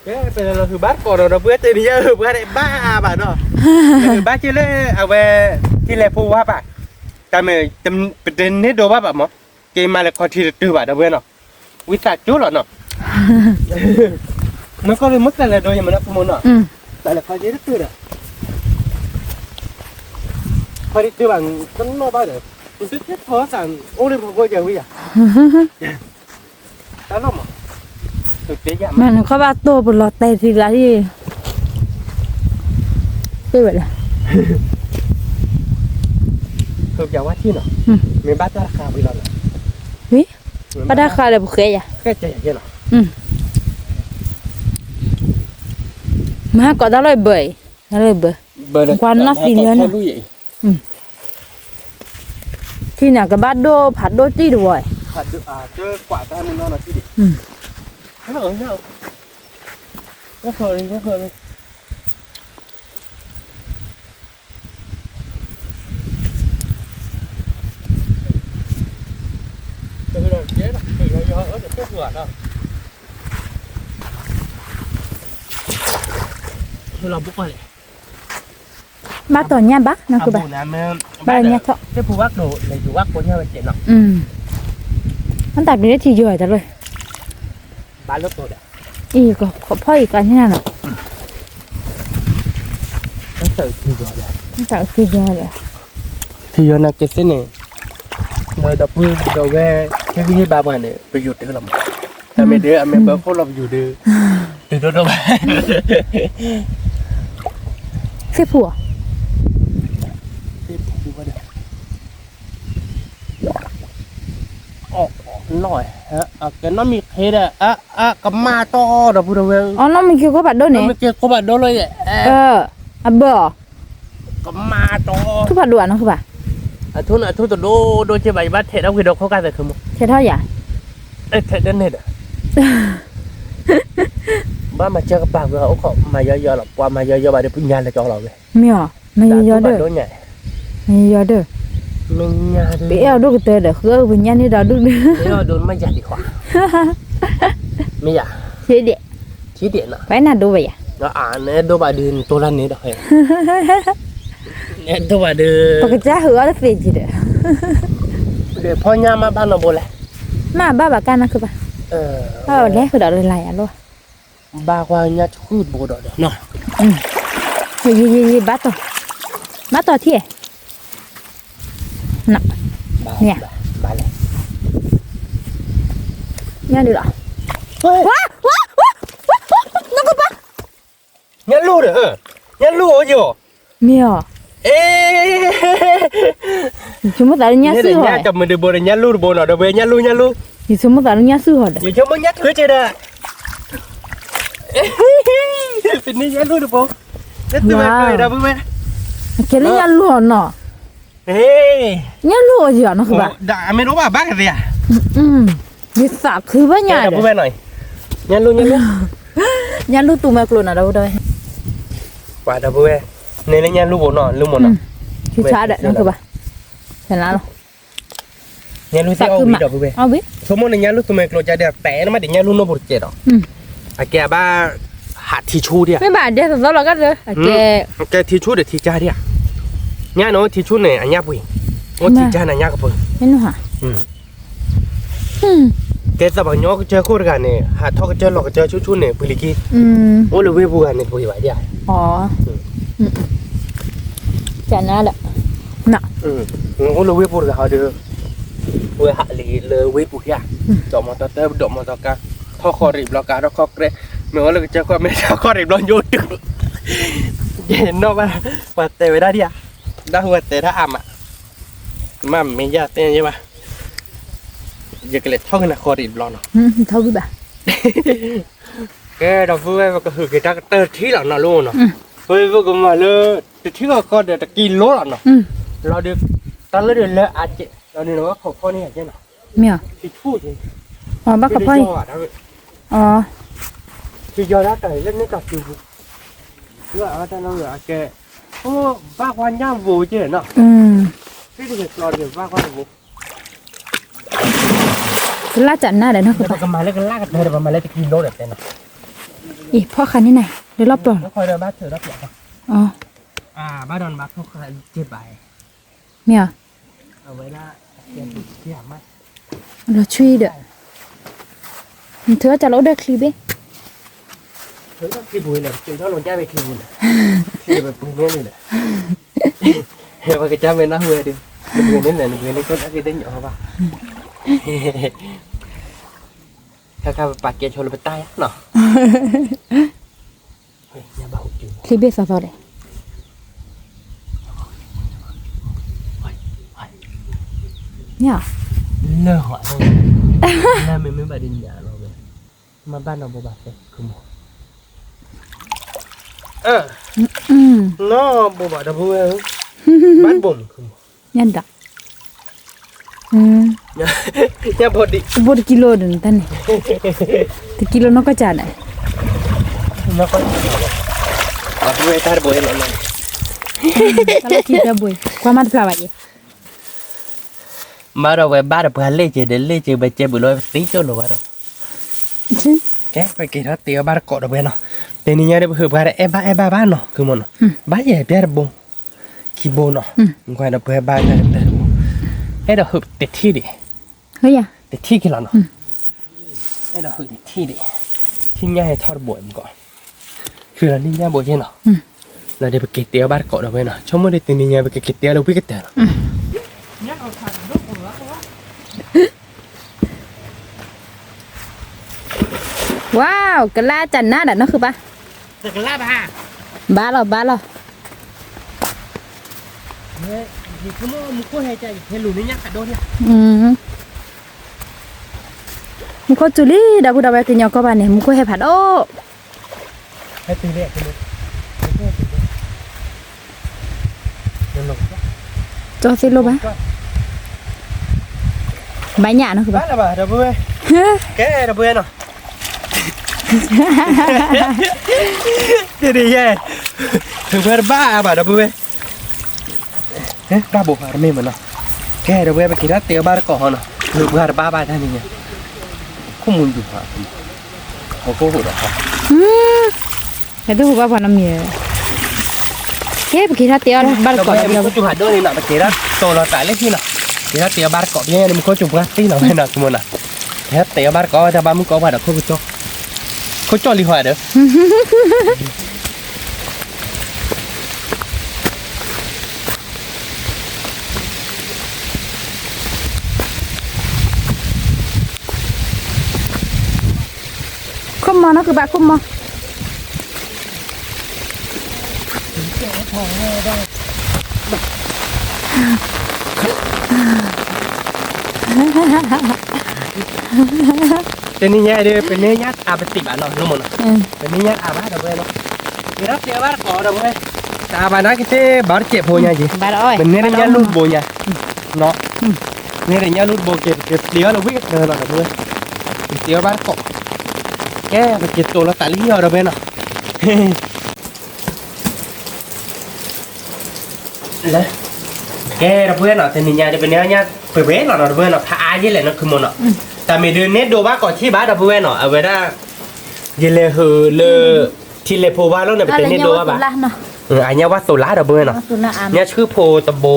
ကဲပလဲၤလီၤဟုးဘၣ်တကိးနီၤ ဒီပုၢ်ဝဲၢ် တနံၤညါဟုးပှၢ်န့ၣ်ဘၣ်ဘၣ်နီၤ, ဟုးဘၣ်က့ၤလၢအဝဲ ထံလဲၤဖိဝါပၢ်, တၢ်မ့ၢ် ပတန့ၢ်ဒိးဘၣ်ဘၣ်မး, ကဲမၤလဲၤခီထံတတုၤဘၣ်ဒီပုၢ်ဝဲၢ်နီၤ, ဝံသးစူၤလီၤနီၤ, မ့ၢ်ကီၢ်လၢမ့ၢ်ကလဲၤဒိးယမ့ၢ်နီၤ ဖိမုၣ်နီၤ, တၢ်လဲၤခီထံတတုၤဒီး, ခီထံတတုၤဘၣ် တနီၣ်ဘၣ်ဒီး, သုထ့ထီသး အိၣ်လၢပဖိယၤဝံယၤ တၢ်လီၢ်မး, မ့ၢ်နခီဘၣ်တိၢ်ပလီၤတဲာ်ထံကျါလံ, တ့ၢ်ဝဲလဲၣ်, သုပျးဝါထံနီၤ, မ့ၢ်ဘၣ်တၢ်တခါပလီၤနီၤ, ဝံ, ဘၣ်တၢ်တခါဒီးပဃဲယၤ, ဃဲယၤလီၤ, မၤဟးကိးတၢ်လီၢ်အံၤဘၢအံၤ, တၢ်လီၢ်အံၤဘၢ, ကွၢ်နီၣ်သံလၢန့ၣ် ထံန့ၣ် ကဘၣ်ဒိၣ်ဖးဒိၣ်တံၢ်တဝီ, လီၤဘၣ်ကွၢ်လဲၣ်, ဘၣ်တီၤညၣ်ဘၣ်, နကဘၣ်, ဘၣ်ညၣ်ထီၣ်, ဘၣ်လၢညၣ်ထီၣ်, မ့ၢ်တၢ်က့ၤလၢထံယိာ်တၢ်လၢ, ဘၣ်လၢတိၤဒီး, အံၤကဖီၣ်အံၤကညၣ်နီၤ, တၢ်အုးက့ၤယီၤဒီး, ထံယိာ်နာ်က့သ့ၣ်န့ၣ်, ဒီးဒီပုၢ်ဒီဝဲၢ် ဟ့ၣ်ဂံၢ်ဟ့ၣ်ဘါပှၤန့ၣ် ပယိၤတုၤလီၤမး, တၢ်မ့ၢ်ဒ်အမ့ၢ်ဘၢခိၣ်လီၤပယိၤဒုး, တုၤဒိၣ်ဒိၣ်ဘၣ်, သ့ၣ်ဖူဧါ, သ့ၣ်ဖူဝဲဒီး နီၢ်, ကနီၢ်မံၤခ့ဒီး အကမၣ်တီၢ်ဒီပုၢ်ဒီဝဲၢ်, အနီၢ်မံၤခ့ကိးဖးဒိၣ်န့ၣ်, မံၤခ့ကိးဖးဒိၣ်လီၤယဲ, အဘၢၣ်, ကမၣ်တီၢ်, ထူၣ်ဖးဒိၣ်ဧါနီၢ်ဃုဘၣ်, အထူၣ်န့ၣ် အထူၣ်တဒိၣ်ဒိၣ်က့ဘၣ် ယဘၣ်ထဲးထီၣ်ဝံၤဒီးခိၣ်ကၢ်သဲးခုမူ, ထဲးထီၣ်ယၤ, ထဲးဒၣ်န့ၣ်ဒီး ဘၣ်မၤစၢၤကပၤဝဲအိၣ်ခိးမၤယီယီလီၤ ပှၤမၤယီယီဘၣ်ဒီးပညါလၢကၠီလီၤဝဲ, မ့ၢ်အီၤ, မၤယီယီဒီး, မၤယီယီဒီး, ပအဲၣ်အီၤဒိၣ်ကတၢၢ်ဒီး ဃုအီၣ်ပညါန့ၣ်ဒီးဒူၣ်ဒီး, မ့ၢ်ယၤ, ထံဒံး, ပအဲၣ်နၤဒိၣ်ဘၣ်ယၤ, နအဲၣ်ဒိၣ်ဘၣ်ဒီးနတိၢ်လၢန့ၣ်ဒီး, နအဲၣ်ဒိၣ်ဘၣ်ဒီး, ပကစၢ်ဟုးအီၣ်တသ့က့ဒီး, ဒီးဖီညါမ့ၢ်ဘၣ်နီတဘိလဲၣ်, မ့ၢ်ဘၣ်ဘၣ်ကၢ်နီၢ်ခုဘၣ်, ဘၣ်လဲၤဃုာ်ဒီးလၢယၤလီၤ ဘၣ်ကွၢ်ညါဆူၣ်တဘိဒီးဒီးနီၤ, ယံၤယံၤယံၤ ဘၣ်တီၤ, ဘၣ်တီၤထံၣ်, န, ဘၣ်လဲၣ်, ညါဒုးလီၤ, ဝါ, ဝါ, ဝါ, နီၢ်ကပၤ, ညၣ်လူၢ်ဒီး, ညၣ်လူၢ်အိၣ်ယိာ်, မ့ၢ်အီၤ, ယဆိကမိၣ်သးလၢညၣ်စုၣ်ဟီ, ညၣ်တမုာ်တဘိဒီး ညၣ်လူၢ်တဘိနီၤ ဒီးဝဲ ညၣ်လူၢ် ညၣ်လူၢ်, ယဆိကမိၣ်သးလၢညၣ်စုၣ်ဟီဒီး, ယဆိကမိၣ်ညၣ်ထုးက့ဒီး, ပန့ၢ်ညၣ်လူၢ်တဘိ, လၢသုဝဲဒီပုၢ်ဝဲၢ်, ကဲလၢညၣ်လူၢ်အီၤနီၤ, ညၣ်လူၢ်အီၤယံၤနီၢ်ကပၤ, အမ့ၢ်တအိၣ်ဘၣ်ဘၣ်ကသ့ဧါ, ယသးခုဘၣ်ညါဒီး, ညၣ်လူၢ် ညၣ်လူၢ်, ညၣ်လူၢ်သူမဲာ်ကျိၤနၤ ဒီပုၢ်ဒီဝဲၢ်, ပှၤဒီပုၢ်ဝဲၢ်, န့ၣ်လၢညၣ်လူၢ်ဘိနီၤ လူၢ်မိၢ်နီၤ, ဆူၣ်ဆါဒီး နကဘၣ်, ဖဲနလီၤ, ညၣ်လူၢ်သ့ၣ်အီၣ်ဝံၤဒီပုၢ်ဝဲၢ်, အီၣ်ဝံၤ, ဆိကမိၣ်န့ၣ်ညၣ်လူၢ်သူမဲာ်ကျိၤကဒီး တဲနမ့ၢ်ဒ်ညၣ်လူၢ်နိၣ်ဘိတကဲးဒီး, အကဲအဘၣ်, ဟးထံဆူၣ်ဒံးဧါ, မ့ၢ်ဘၣ်ဒဲသီသီလီၤကဒီး, အကဲ, အကဲထံဆူၣ်ဒီးထံကၢ်ဒံးဧါ, ညၣ်န့ၣ်အိၣ်ထံဆူၣ်န့ၣ် အညၣ်ပှ့ၤ, အိၣ်ထံကၢ်န့ၣ် အညၣ်ကပၢၤ, မ့ၢ်နုၤဟါ ကဲသးပှၤကညီကစၢၢ်ခိၣ်တဂၤန့ၣ် ဟးထီၣ်ကစၢၢ်လီၤကစၢၢ်ဆူၣ်ဆူၣ်န့ၣ် ပှ့ၤလံက့, အိၣ်လၢဝ့ၢ်ပူၤဂၤန့ၣ် ပှ့ၤဘၣ်ဒံးဧါ, ကနၤဒီး, အိၣ်လၢဝ့ၢ်ပူၤတဂၤဟီဒီး, ဝဲဟးလံလၢဝ့ၢ်ပူၤဧါ, ဒိးမီတီတၢ် ဒိးမီတီကါ, ထီၣ်ဃီရံးဘျီကါထီၣ်ခီၣ်ကြဲး, မ့ၢ်အိၣ်လၢကစၢၢ်ခိၣ်မ့ၢ်ထီၣ်ဃီရံးဘျီညိတုၤ, ယနီၣ်ဘၣ်, ပှၤတဲဝဲဒၣ်ဒံးဧါ, ဒၣ်ဟူပှၤတဲတၢ်အါမး, မ့ၢ်မ့ၢ်ယၤတဲယဲဘၣ် ယကလဲၤထီၣ်ကနၤဃီတံၢ်တဘျီနီၤ, ထီၣ်ဝံၤဘၣ်, ကဲဒီပုၢ်ဝဲၢ် ပကဟုးက့ၤတၢ်ကတၢၢ်တထံၣ်လီၤနီၤ လၢအိၣ်နီၤ, ပဝဲပကမၤလၢ တထံၣ်ဃီဃီဒီးတကံလိလီၤနီၤ, လီၤဒီး, တၢ်လၢဒ်လၢအကဲး လီၤန့ၣ်လီၤဘၣ်ခီဖီန့ၣ်ယဲနီၤ, မ့ၢ်, ထံဆူၣ်က့ၤ, ဘၣ်ခီဖီန့ၣ်, ထံယီၤဒၣ်တၢ်လၢန့ၣ်တၢ်စုပူၤ, လၢအဝဲတၢ်လီၤအကဲး, ဘၣ်ကွၢ်ညၣ်ဘိက့ၤနီၤ, ဖဲတကဲးကျီတကဲးဘၣ်ကွၢ်တဘိ ကလၢ်ကနၣ်ဒီးနီၤ ပကမၤလၢကလၢ်ကတၢၢ်ဒီး ပမၤလၢတကံလိဒီးတဲနီၤ, အံၤဖီၣ်ဃာ်န့ၣ်နၤ လၢလီၢ်ပျီၢ်လီၤ, ဘၣ်ဒီးနဘၣ်ဖီၣ်ဃာ်က့ၤဘၣ်, မ့ၢ်ဧါ, လီၤဆွံဒီး, နထုးထီၣ်ကလီၤအိၣ်ဒီးချံဘ့ၣ် ပကစၢ်မ့ၢ်နၢ်ဟူဝဲဒီး, နပှ့ၤန့ၢ်လဲၣ် နပှ့ၤန့ၢ်ကီၢ်တၢ်က့တညီဘၣ်, ခါခါပပာ်ကဲဆိလၢပတၢ်ယါနီၤ, ချံဘ့ၣ်သီသီဒီး, မ့ၢ်, လၢဟီၣ်, လၢမ့မ့ၢ်ဘၣ်ဒ်ညါလီၤဝဲ, မ့ၢ်ဘၣ်နီၢ်ဘိဘၣ်ဖဲ, နီၢ်ဘိဘၣ် ဒီပုၢ်ဝဲၢ်ဧၢ, ဘၣ်ဘိမုၢ်, ညၣ်ဒၣ်, ညၣ်ဘိဒံး, ဘိတကံလိဒီးနတၢ်န့ၣ်, တကံလိနီၢ်ကီၢ်စဲၣ်န့ၣ်, ဒီပုၢ်ဝဲၢ်တၢ်တဘိအံၤလီၤ, ကွၢ်မးတဖျါဘၣ်ယဲ ဘၣ်ဒီးဝဲဘၣ်ဒီးပှၤလ့ၣ်က့ၤဒီးလ့ၣ်က့ၤ ပကဲဘုးလီၤပသံကၠိလိာ်ဘၣ်ဒီး, ကဲပက့ၤထီၣ်တ့အီၣ်ဘၣ်တကိးဒီးဝဲနီၤ, တနံၤညါဒီးပဟုးပှၤဒီးအဲၣ်ဘၣ်အဲၣ်ဘၣ်ဘၣ်နီၤ ခုမီၤနီၤ, ဘၣ်ယဲၢ်ပျဲတဘိ, ခံဘိနီၤ, ကွၢ်ဒီးပှၤဘၣ်တဘိ, အဲၣ်ဒိးဟုးတထံၣ်ဒံး, တထံၣ်က့ၤလီၤနီၤ, အဲၣ်ဒိးဟုးတထံၣ်ဒံး, ထံၣ်ညၣ်ဟဲထီၣ်တဘိမူကီး, ဃုလီၤနံၣ်ညၣ်ဘိယဲနီၤ, လီၤဒီးပက့ၤတ့အီၣ်ဘၣ်တကိးဒီးဝဲနီၤ, ဆိကမိၣ်ဒီးတနံၤညါပကက့ၤတ့အီၣ်လၢဝံၣ်ကတၢၢ်လီၤ ဝါ, ကလၢ်ကနၣ်ဒီးနီၢ်ဃုဘၣ်, ဘၣ်လီၤဘၣ်လီၤ, မူခိၣ်စူၤလံ ဒီပုၢ်ဒီဝဲၢ်ကညီကီၢ်ဘၣ်န့ၣ် မူခိၣ်ဟဲဖးဒိၣ် ကၠီသ့ၣ်လိၣ်ဘၣ်, ဘၣ်ညၣ်နီၢ်ဃုဘၣ်, ကဲဒီပုၢ်ဝဲၢ်နီၤ, တနံၤညါ, ထုးဖဲတဘၣ်ဘၣ်ဒီပုၢ်ဝဲၢ်, ဘၣ်ဘိဖးတမ့ၢ်မနီၤ, ကဲဒီပုၢ်ဝဲၢ် ပက့ၤထီၣ်တ့အီၣ်ဘၣ်တကိးဟီနီၤ, ထုးဖဲတဘၣ်ဘၣ်တနံၤညါ, ခိၣ်မူယူၤဖး, ဟိၣ်ခိၣ်ဟိၣ်ဒီး, ဟဲဒိၣ်ဟိၣ်ဘၣ်ပှၤနီတမံၤ, ကဲပက့ၤထီၣ်တ့အီၣ်ဘၣ်တကိးဒီပုၢ်ဝဲၢ်, မူခိၣ်စူၤဖးဒိၣ်န့ၣ်နီၤ ပက့ၤထီၣ်တိၢ်လီၤသးလၢဟံၣ်နီၤ, က့ၤထီၣ်တ့အီၣ်ဘၣ်တကိး ပမူခိၣ်စူၤပှၢ်သ့လီၤဝဲနီၤ ဆိကမိၣ်နီၤ, က့ၤထီၣ်တ့အီၣ်ဘၣ်တကိး တၢ်ဘၣ်မုၢ်ကီၢ်ပှၤဒီးခိၣ်ကစီၣ်, ခိၣ်ကစီၣ်လံဟီဒီး ခိၣ်မီၤနီၢ်ဃုဘၣ် ခိၣ်မီၤ, တနံၤညါဒီး ပန့ၢ်ညၣ်အါပသံးဘၣ်နီၤ လီၤမနီၤ, ပန့ၢ်ညၣ်အါဘၣ်ဒီပုၢ်ဝဲၢ်နီၤ, က့ၤထီၣ်တ့အီၣ်ဘၣ်တကိးဒီပုၢ်ဝဲၢ်, တအါဘၣ်နာ်က့ၤသ့ၣ် ဘၣ်တစဲးဖိညါက့ၤ, ပန့ၢ်ညၣ်လူၢ်တဘိညါ, န့ၢ်ညၣ်လူၢ်တဘိက့ၤ ပက့ၤတ့အီၣ်လၢဝံၣ်ကတၢၢ်လီၤဒီပုၢ်ဝဲၢ်, က့ၤတ့အီၣ်ဘၣ်တကိး ကဲ ပက့ၤတိာ်လီၤသးလံအီၤ ဒီပုၢ်ဝဲၢ်နီၤ. ကဲ ဒီပုၢ်ဝဲၢ်နီၤ, တနံၤညါဒီး ပန့ၢ်ညါပှဲၤပှဲၤလီၤနီၤ ဒီပုၢ်ဝဲၢ်နီၤ, ဖးအါယဲလဲၣ်နီၤ ခုမိၢ်နီၤ. တၢ်မ့ၢ်ဒုးန့ၢ်ဒိးဘၣ်ကိးထံၣ်ဘၣ် ဒီပုၢ်ဝဲၢ်နီၤ, အဝဲဒၣ် ယလဲၤဟုးလၢ ထံလဲၤဖိဝါလီၤန့ၣ် ပတန့ၢ်ဒိးဘၣ်ဘၣ်. အညါဝါသိးလါ ဒီပုၢ်ဝဲၢ်နီၤ, ညါဆှုဖိတဘိ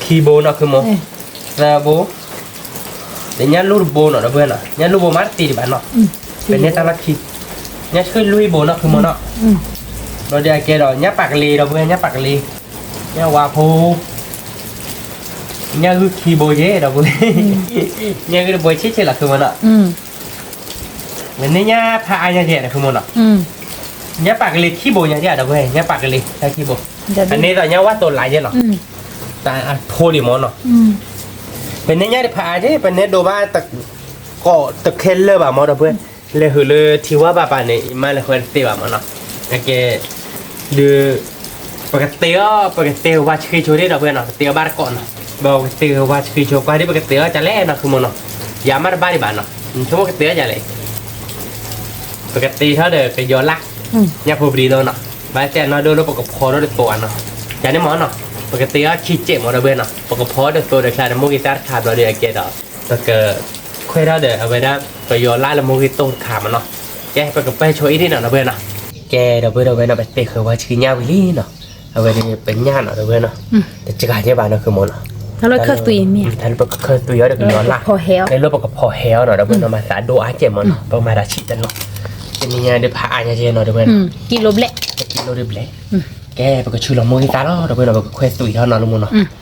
ခံဘိနီၤ ခုမိၢ်, သၢဘိ, ဒီးညါလူၢ်တဘိနီၤ ဒီပုၢ်ဝဲၢ်နီၤ, ညါလူၢ်ဘိမးတသ့ဒံးဘၣ်နီၤ, ပန့ၢ်တၢ်လီၢ်ခံ, ညါဆှုလွံၢ်ဘိနီၤ ခုမိၢ်နီၤ. ဘျီဒုးအကဲဒီး ညါပာ်ကလ့ ဒီပုၢ်ဝဲၢ် ညါပာ်ကလ့, ညါဝါဖိ ညါဂုၢ်ခံဘိယဲ ဒီပုၢ်ဝဲၢ်, ညါဂုၢ်တဘိဆံးဆံးလီၤ ခုမိၢ်နီၤ. မ့ၢ်န့ၢ်ညါဖးအါညါယဲဒီး ခုမိၢ်နီၤ, ညါပာ်ကလ့ခံဘိညါယဲ ဒီပုၢ်ဝဲၢ်, ညါပာ်ကလ့တၢ်ခံဘိ, အန့ၣ်သိးညါဝါသိးလါယဲလီၤ, တၢ်အဖိလံမၢ်နီၤ. ပန့ၢ်ညါဒုးဖးအါယဲ, ပန့ၢ်ဒိးဘၣ် ကိးတခဲလၢာ်ဘၣ်မၢ် ဒီပုၢ်ဝဲၢ်, လဲၤဟုးလၢထံဝါဘၣ်ပာ်န့ၣ် ယမါလဲၤဃဲတသ့ဘၣ်မၢ်နီၤ. အကဲ ဒုး ပကတ့အီၤ ပကတ့ဝါဆှံဆိဒၣ် ဒီပုၢ်ဝဲၢ်နီၤ, ပတ့အီၤဘၣ်တကိးနီၤ, ဘၣ်ပကတ့ဝါဆှံဆိကွၢ်ဒ် ပကတ့အီၤကလဲၣ်နီၤ ခုမိၢ်နီၤ, ယၤမးတဘၣ်ဒံးဘၣ်နီၤ, ဆိကမိၣ်ကတ့အီၤကလဲၣ်, ပကတ့ထီၣ်ဒီးကယီၤလၢ်, ညါဖိပဒံးလီၤနီၤ, ဘၣ်တဲနီၢ်ဒိၣ်လၢပကဖီထီၣ်ဒီးသိးနီၤ, ယၤန့ၣ်မၢ်နီၤ, ပကတ့အီၤခံစဲးမၢ် ဒီပုၢ်ဝဲၢ်နီၤ, ပကဖီဒီးသိးဒီးချါဒီးမိၢ်ဂ့ၤသၣ်တခါဘျီဒုးအကဲဒီး ပက ခွဲးထီၣ်ဒီးအဝဲဒၣ် ပယီၤလၢ်လၢမိၢ်ဂ့ၤသိးတခါမၢ်နီၤ. ကဲ ပကပဲဆိအံၤဒ်နီၤ ဒီပုၢ်ဝဲၢ်နီၤ. ကဲ ဒီပုၢ်ဝဲၢ်နီၤ, ပသ့ၣ်ဃုာ်ဝါဆှံညၣ်ဝံၤလံနီၤ, အဝဲဒၣ်ပညၣ်နီၤ ဒီပုၢ်ဝဲၢ်နီၤ, တစှၤကဲဘၣ်နီၤ ခုမိၢ်နီၤ, တၢ်လၢပကခၢၣ်သွံၣ်အီၤဒီးကယီၤလၢ်, လၢပကဖီဟဲအီၤနီၤ ဒီပုၢ်ဝဲၢ်နီၤ, မၤသးဒိၣ်အါကဲမၢ်နီၤ, ပကမၤတၢ်ဆံးတနီၤ, တနံၤညါဒုးဖးအါညါကဲနီၤ ဒီပုၢ်ဝဲၢ်နီၤ, ကံလိဘျဲၣ်, ကံလိဒုးဘျဲၣ်, ကဲ ပကဆူလီၤမိၢ်ဂ့ၤသၣ်လီၤ ဒီပုၢ်ဝဲၢ်နီၤ, ပကခွဲးသွံၣ်ထီၣ်နီၤ လၢမိၢ်နီၤ.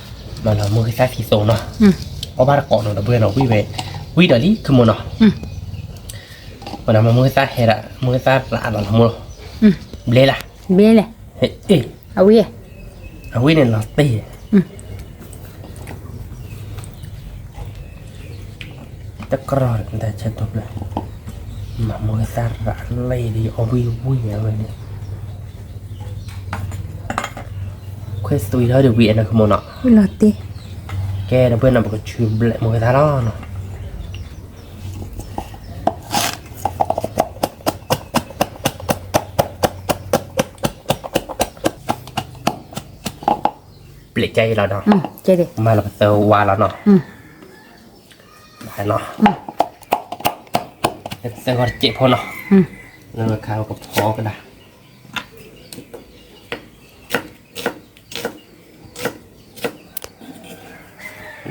မၤလီၤမိၢ်ဂ့ၤသၣ်သံသိးနီၤ, အီၣ်ဘၣ်တကိးနီၤ ဒီပုၢ်ဝဲၢ်နီၤ, ဝံၤဝဲ ဝံၤဒီးလံ ခုမိၢ်နီၤ. ဝဲဒၣ်မ့ၢ်မိၢ်ဂ့ၤသၣ်ဟဲဒၣ် မိၢ်ဂ့ၤသၣ်ရးလီၤလီၤမိၢ်, ဘျဲလၢ်, ဘျဲလဲၣ်, အဝံၤ, အဝံၤန့ၣ်လီၤတ့ၢ်, တကြၢးတၢ်ဆၢထီၣ်ဘျဲ, မၤမိၢ်ဂ့ၤသၣ်ရးလံဒီး အဝံၤဝံၤဝဲန့ၣ် ခွဲးသွံၣ်ထီၣ်ဒီးဝံၤအနီၤ ခုမိၢ်နီၤ, ကဲ ဒီပုၢ်ဝဲၢ်နီၤ ပကဆူဘျဲးမိၢ်ဂ့ၤသၣ်လီၤနီၤ. ဘျဲးကဲအံၤလီၤဒီး, မၤလီၤပသၢဝါလီၤနီၤ, ဘၣ်နီၤ, ပသၢဂီၤတစဲးဖိနီၤ, လၢခါကဖီကဒါ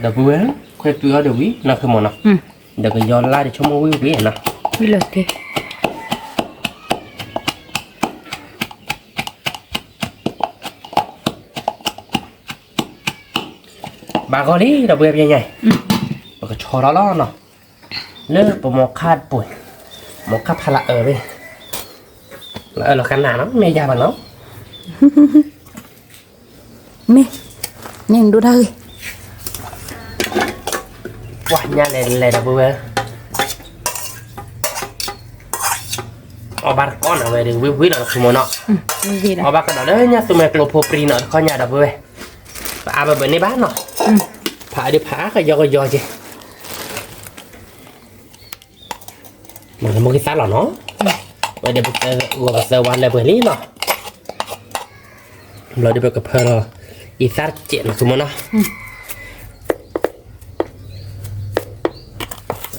ဒီပုၢ်ဝဲၢ်, ခွဲးသွံၣ်အီၤဒီးဝံၤနီၤ ခုမိၢ်နီၤ, ဒီးကယီၤလါဒီးဆိကမိၣ်ဝံၤဝံၤနီၤ, ဘၣ်ဂီၤလံ ဒီပုၢ်ဝဲၢ်ပညါ, ပကဆီထီၣ်လီၤနီၤ, လၢပမိၢ်ခါပှဲၤ, မိၢ်ခါဖးလၢအၢဝဲ, လၢအၢလီၤကနၣ်နီၤ မ့ၢ်ယၤဘၣ်နီၤ. မ့ၢ်, န့ၣ်ဒိၣ်တၢ်ဂ့ၤ, ပှၤညါလဲၤလဲၤဒီပုၢ်ဝဲၢ်, အီၣ်ဘၣ်တကိးနီၤဝဲဒီး ဝံၤဝံၤလီၤ ခုမိၢ်နီၤ, အီၣ်ဘၣ်ကဒီးလၢညါသူမဲာ်ကျိဖိပြံနီၤ တခီညါဒီပုၢ်ဝဲၢ်, ပအါဘၣ်ဘၣ်န့ၣ်ဘၣ်နီၤ, ဖးဒုးဖးကယီကယီက့ၤ မၤလၢမိၢ်ဂ့ၤသၣ်လီၤနီၤ, ဝဲဒီးပသၢဂီၤပသၢဝါလၢပှဲၤလံနီၤ, ဘျီဒီးပကဖၢလီၤ အံသၣ်တစဲးနီၤ ခုမိၢ်နီၤ,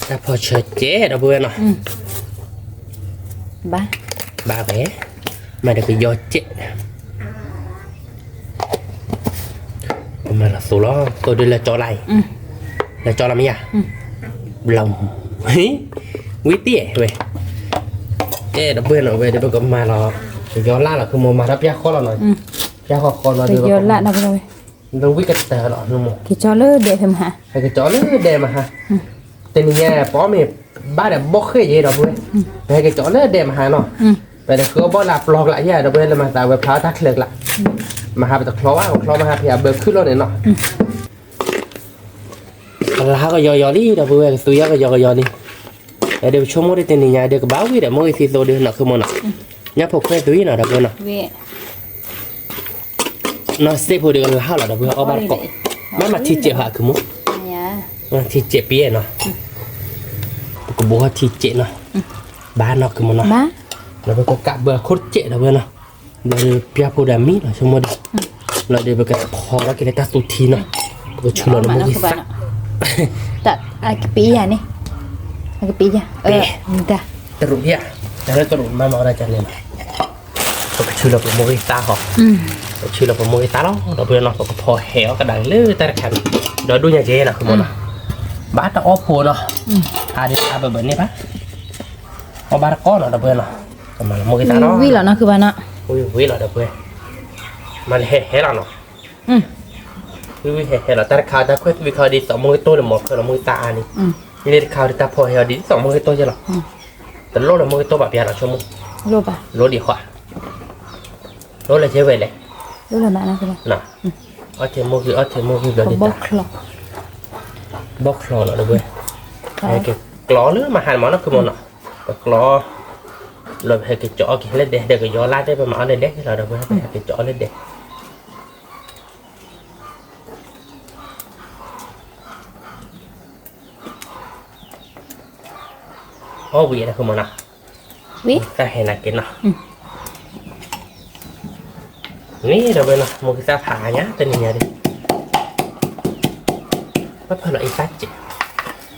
တၢ်ဖီၣ်ဆၢစဲးဒီပုၢ်ဝဲၢ်နီၤ, ဘၣ်ဝဲ, မၤဒီးကယီစဲး ပမၤလီၤသိးလီၤ သိးဒုးလၢကၠီလါအံၤ, လၢကၠီလါမ့ၢ်ယါ, ဘျီ, ဝံၤတံၢ်ဝဲ, အဲၣ်ဒီပုၢ်ဝဲၢ်နီၤ ဝဲဒီးပကမၤလီၤ, ကယီလါလီၤ ခုမိၢ်မၤထီၣ်ပျၢ်ဃီလီၤနီၤ, ပျၢ်ဃီဃီလီၤဒီး, ဒီးဝံၣ်ကတၢၢ်လီၤ, ကၠီလၢဒဲးဖဲမဟါ, ကၠီလၢဒဲးမဟါ, တနံၤညါ ပအီၣ်မ့ၤဘၣ်ဒီးဘီၣ်ဃ့ၢ်ယဲဒီပုၢ်ဝဲၢ်, ပဟဲကၠီလၢဒဲးမဟါနီၤ, ပဒီးဃုအီၣ်ဘီၣ်လၢအပျီကျါယဲဒီပုၢ်ဝဲၢ် လၢမၤသးဝဲဖျါအီၣ်တၢ်ချၢကျါ, မဟါပတချီဘၣ် ပချီမဟါဖဲအဘၢခုၣ်လီၤန့ၣ်နီၤ, ကလါကယီကယီလံ ဒီပုၢ်ဝဲၢ် ကသွံအီၣ်ကယီကယီလံ, ဒီးပဆိကမိၣ်ဒ်တနံၤညါဒီးကဘၣ်ဝံၤဒီး မိၢ်ဂ့ၤသံသိးဒုးနီၤ ခုမိၢ်နီၤ, ညၣ်ဖိခွဲးသွံနီၤ ဒီပုၢ်ဝဲၢ်နီၤ, နီၢ်စ့ၢ်ဖိဒီးကလါဟီၣ်လီၤ ဒီပုၢ်ဝဲၢ် အီၣ်ဘၣ်တကိး, မ့ၢ်မၤထံစဲးဖး ခုမိၢ်, ထံစဲးပံၤနီၤ, ပကဘိထံစဲးနီၤ, ဘၣ်နီၢ်ကမၢ်နီၤ, ဒီးပကကးဘၢအခိၣ်တစဲးဒီးဝဲနီၤ, ဘျီဒီးပျၢ်ဖိဒီးမံလီၤဆိကမိၣ်ဒီး, ဘျီဒီးပကဖီထီၣ်က့ၤလၢတၢ်သူထံနီၤ, ပကဆူလီၤပမိၢ်ဂံၢ်သၣ်, အကပ့ယၤန့ၣ်, အကပ့ယၤ, တရူးယၤ, တၢ်လၢတရူးမၤမၤဝဲဒၣ်ကန့ၣ်လီၤ. ပကဆူလီၤပမိၢ်ဂံၢ်သၣ်ဟီ, ပကဆူလီၤပမိၢ်ဂံၢ်သၣ်လီၤ ဒီပုၢ်ဝဲၢ်နီၤ, ပကဖီဟဲအီၣ်ကဒါက့ၤလၢတၢ်တခါန့ၣ်, ဒီးဒိၣ်ညါကဲနီၤ ကမၢ်နီၤ, ဘၣ်တအီၣ်ဖိနီၤ, အါဒံးအါဘၢဘၢန့ၣ်ဘၣ်, အီၣ်ဘၣ်တကီနီၤ ဒီပုၢ်ဝဲၢ်နီၤ, ကမၤလီၤမိၢ်ဂံၢ်သၣ်နီၤ, ဝံၤလီၤနီၤ ခုဘၣ်နီၤ, ဝံၤဝံၤလီၤ ဒီပုၢ်ဝဲၢ်, မၤလၢဟဲဟဲလီၤနီၤ, ဝံၤဝံၤဟဲဟဲလီၤ တၢ်တခါ တၢ်ခွဲးသွံၣ်ခီဒ်သိးမိၢ်ဂံၢ်တိၢ်လၢမိၢ်ဖၢလီၤမိၢ်ဂံၢ်သၣ်အါန့ၣ်, လၢတခါဒ်တၢ်ဖီဟဲအီၤဒ်သိးမိၢ်ဂံၢ်တိၢ်ယဲလီၤ, တလိၣ်လၢမိၢ်ဂံၢ်တိၢ်ဘၣ်ပျၢ်လီၤဆိကမိၣ်, လိၣ်ဒံးဃီ, လိၣ်လၢယဲဝဲလဲၣ်, အီၣ်ထဲမိၢ်ဂံၢ် အီၣ်ထဲမိၢ်ဂံၢ်ဘျီဒ်တၢ်, ဘီၣ်ချီနီၤ ဒီပုၢ်ဝဲၢ်, ဟဲက့ၤကျီလၢမဟါန့ၣ်မးနီၤ ခုမၢ်နီၤ, ပကျီ, လီၤပဟဲက့ၤကၠီအီၣ်က့ၤလၢဒဲး ဒီးကယီလါတဲပမၤအီၣ်လၢဒဲးလီၤ ဒီပုၢ်ဝဲၢ် ပဟဲက့ၤကၠီအီၣ်လၢဒဲး အီၣ်ဝံၤဒီး ခုမၢ်နီၤ, တၢ်ဟဲနၤက့ၤနီၤ, န့ၣ်ဒီပုၢ်ဝဲၢ်နီၤ မိၢ်ဂံၢ်သၣ်ဖးညါ တနံၤညါဒီး, ပဖၢလီၤအံသၣ်စဲး,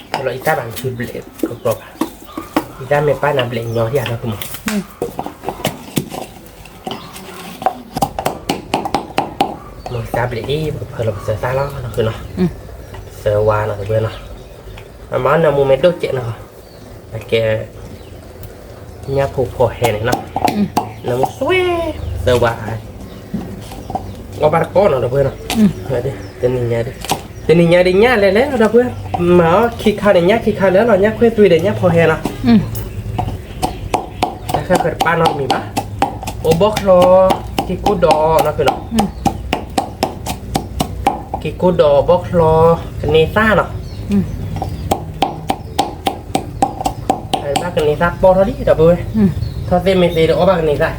ဖၢလီၤအံသၣ်ဘၣ် မ့ၢ်ဘျဲးကဘျီဘၣ်, အံသၣ်မ့ၢ်ပၢ်နၤဘျဲးညီဒံးနီၤ ခုမၢ် မိၢ်ဂံၢ်သၣ်ဘျဲးအံၤ ပကဖၢလီၤပသၢသၣ်လီၤနီၤ ခုနီၤ, သၢဝါနီၤ ဒီပုၢ်ဝဲၢ်နီၤ, အမၤနၢမူမ့ၢ်ဒိၣ်စဲးနီၤ, အကဲ ညၣ်ဖိဖီဟဲန့ၣ်နီၤ, နၢမူစွဲ သၢဝါ, အီၣ်ဘၣ်တကီနီၤ ဒီပုၢ်ဝဲၢ်နီၤ, တနံၤညါဒ်, တနံၤညါဒ်ညၣ်လဲၤလဲၤလီၤ ဒီပုၢ်ဝဲၢ်, မၤအီၣ်ခံခါန့ၣ် ညၣ်ခံခါလဲၤလီၤ ညၣ်ခွဲးသွံၣ်ဒီးညၣ်ဖီဟဲနီၤ တၢ်ဃၢ်ဃၢၤတပၢ်နီတမံၤဘၣ်, အိၣ်ဘီၣ်ချီ, က့ၤကိၢ်ဒီးနီၤ ခုနီၤ, က့ၤကိၢ်ဒီးဘီၣ်ချီ, ကန့ၢ်သၣ်နီၤ, ဘၣ်ကန့ၢ်သၣ်ပီၢ်ထီၣ်လံ ဒီပုၢ်ဝဲၢ်, ထီၣ်သ့ၣ်မ့ၢ်သ့ဒီးအီၣ်ဘၣ်ကန့ၢ်သၣ်,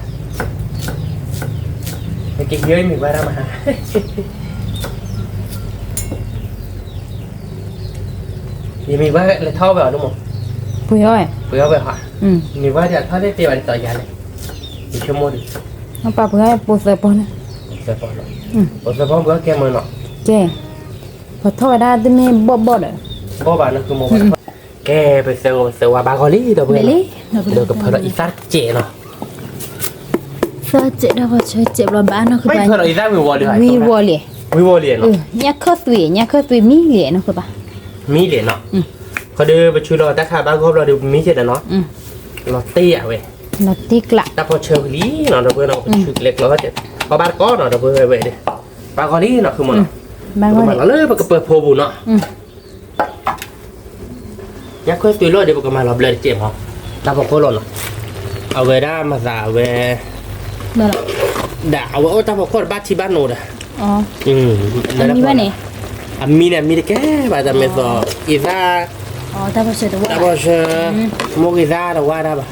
ကဟံးမံၤဝဲဒၣ်မဟါ ယမံၤဝဲလဲၤထီၣ်ဝဲအီၤဒ်မး, ပှ့ၤအီၣ်ဝဲ, ပှ့ၤအီၣ်ဝဲဟီ, မံၤဝဲဒ်အထီၣ်သ့ၣ်သ့ဘၣ်ဒ်သိးယၤလဲၣ်, ယဆိကမိၣ်ဒီး, ပှ့ၤအီၣ်ပိာ်သၢပီန့ၣ်, ပိာ်သၢပီ, ပိာ်သၢပီပှ့ၤအီၣ်ကဲမၢ်နီၤ, ကဲ, ပှၤထီၣ်ဝဲဒၣ်တမ့ၢ်ဘီၣ်ဘီၣ်ဒီး, ဘီၣ်ဘၣ်နီၤ ကမၢ်, ကဲ ပသၢဂီၤပသၢဝါဘၣ်ဂီၤလံ ဒီပုၢ်ဝဲၢ်, ဒီးကဖၢလီၤအံသၣ်စဲးနီၤ သၢစဲး တၢ်ဖီဆၢစဲးဘျီဘၣ်နီၢ်ဃုဘၣ်, ဝံၤဝီၤလံ, ဝံၤဝီၤလံ, ညၣ်ခၢၣ်သွံး, ညၣ်ခၢၣ်သွံးမံလံနီၢ်ဃုဘၣ်, မံလံနီၤ, ဃီဒီးပဆူလီၤတၢ်ခးဘၣ်ဂီၢ်ဘျီဒီးမံကဲဒီးနီၤ, လီၤတ့ၢ်ယၤဝဲ, လီၤတ့ၢ်ကျး, တၢ်ဖီဆၢဝံၤလံနီၤ ဒီပုၢ်ဝဲၢ်နီၤ ပဆူကလဲၤကျီ, အီၣ်ဘၣ်တကီနီၤ ဒီပုၢ်ဝဲၢ်ဝဲဒီး, ဘၣ်ဂီၤလံနီၢ်ဃုမၢ်နီၤ, ပကမၤလီၤလၢပကပၢၤဖိပူၤနီၤ ညၣ်ခၢၣ်သွံးလီၤဒီး ပကမၤလီၤဘျၢတစဲးမး, တၢ်ဖီခိၣ်လီၤနီၤ, အဝဲဒၣ်မၤသးအဝဲ, ဒၣ်အဝဲအိၣ်တၢ်ဖီခိၣ်တဘၣ်ထံဘၣ်နိဒီး, အမံန့ၣ်, အမံန့ၣ် အမံတကဲဘၣ် တၢ်မ့ၢ်သီ, အံသၣ်, တၢ်ဖီဆၢ, မိၢ်ဂ့ၤသၣ်တဝါဒၣ်ဘၣ်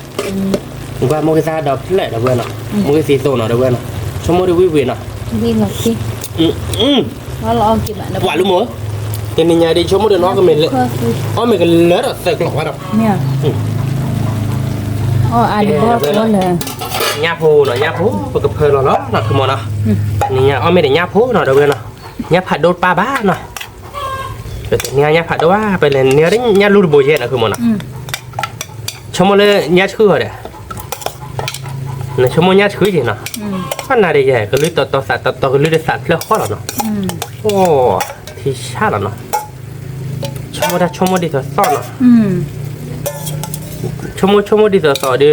ကွၢ်မိၢ်ဂ့ၤသၣ်ဒီဖျၢၣ်ဒီပုၢ်ဝဲၢ်နီၤ, မိၢ်ဂ့ၤသ့သိးနီၤ ဒီပုၢ်ဝဲၢ်နီၤ, ဆိကမိၣ်ဒီးဝံၣ်ဝံၣ်နီၤ, ပှၤလၢမိၢ်, တနံၤညါဒ်ဆိကမိၣ်ဒီးနီၢ်ကမ့ၢ်လၢ, အီၣ်မ့ၢ်ကလၢထီၣ်သၢကျီၤဝဲဒီး, ညၣ်ဖိနီၤ ညၣ်ဖိ ပကဖၢလီၤလီၤနီၢ် ခုမၢ်နီၤ, တနံၤညါအီၣ်မ့ၢ်ဒီးညၣ်ဖိနီၤ ဒီပုၢ်ဝဲၢ်နီၤ, ညၣ်ဖးဒိၣ်တပၢ်ဘၣ်နီၤ ပတန့ၢ်ညၣ်ဖးဒိၣ်ဘၣ် ပလဲၤန့ၢ်ညၣ်လူတဘိယဲၢ်နီၤ ခုမၢ်နီၤ, ဆိကမိၣ်လၢညၣ်ဆှုၣ်အီၤဒီး, နဆိကမိၣ်ညၣ်ဆှုၣ်က့ၤနီၤ, ဘၣ်နၤဒီးယဲၢ် ကလုၢ်တီတီသးတီတီ ကလုၢ်ဒီးသးဖျၢၣ်ဃီလီၤနီၤ, အိ, ထံဆၣ်လီၤနီၤ, ဆိကမိၣ်တၢ်ဆိကမိၣ်ဒ်သိးသိးနီၤ, ဆိကမိၣ်ဆိကမိၣ်ဒ်သိးသိးဒီး,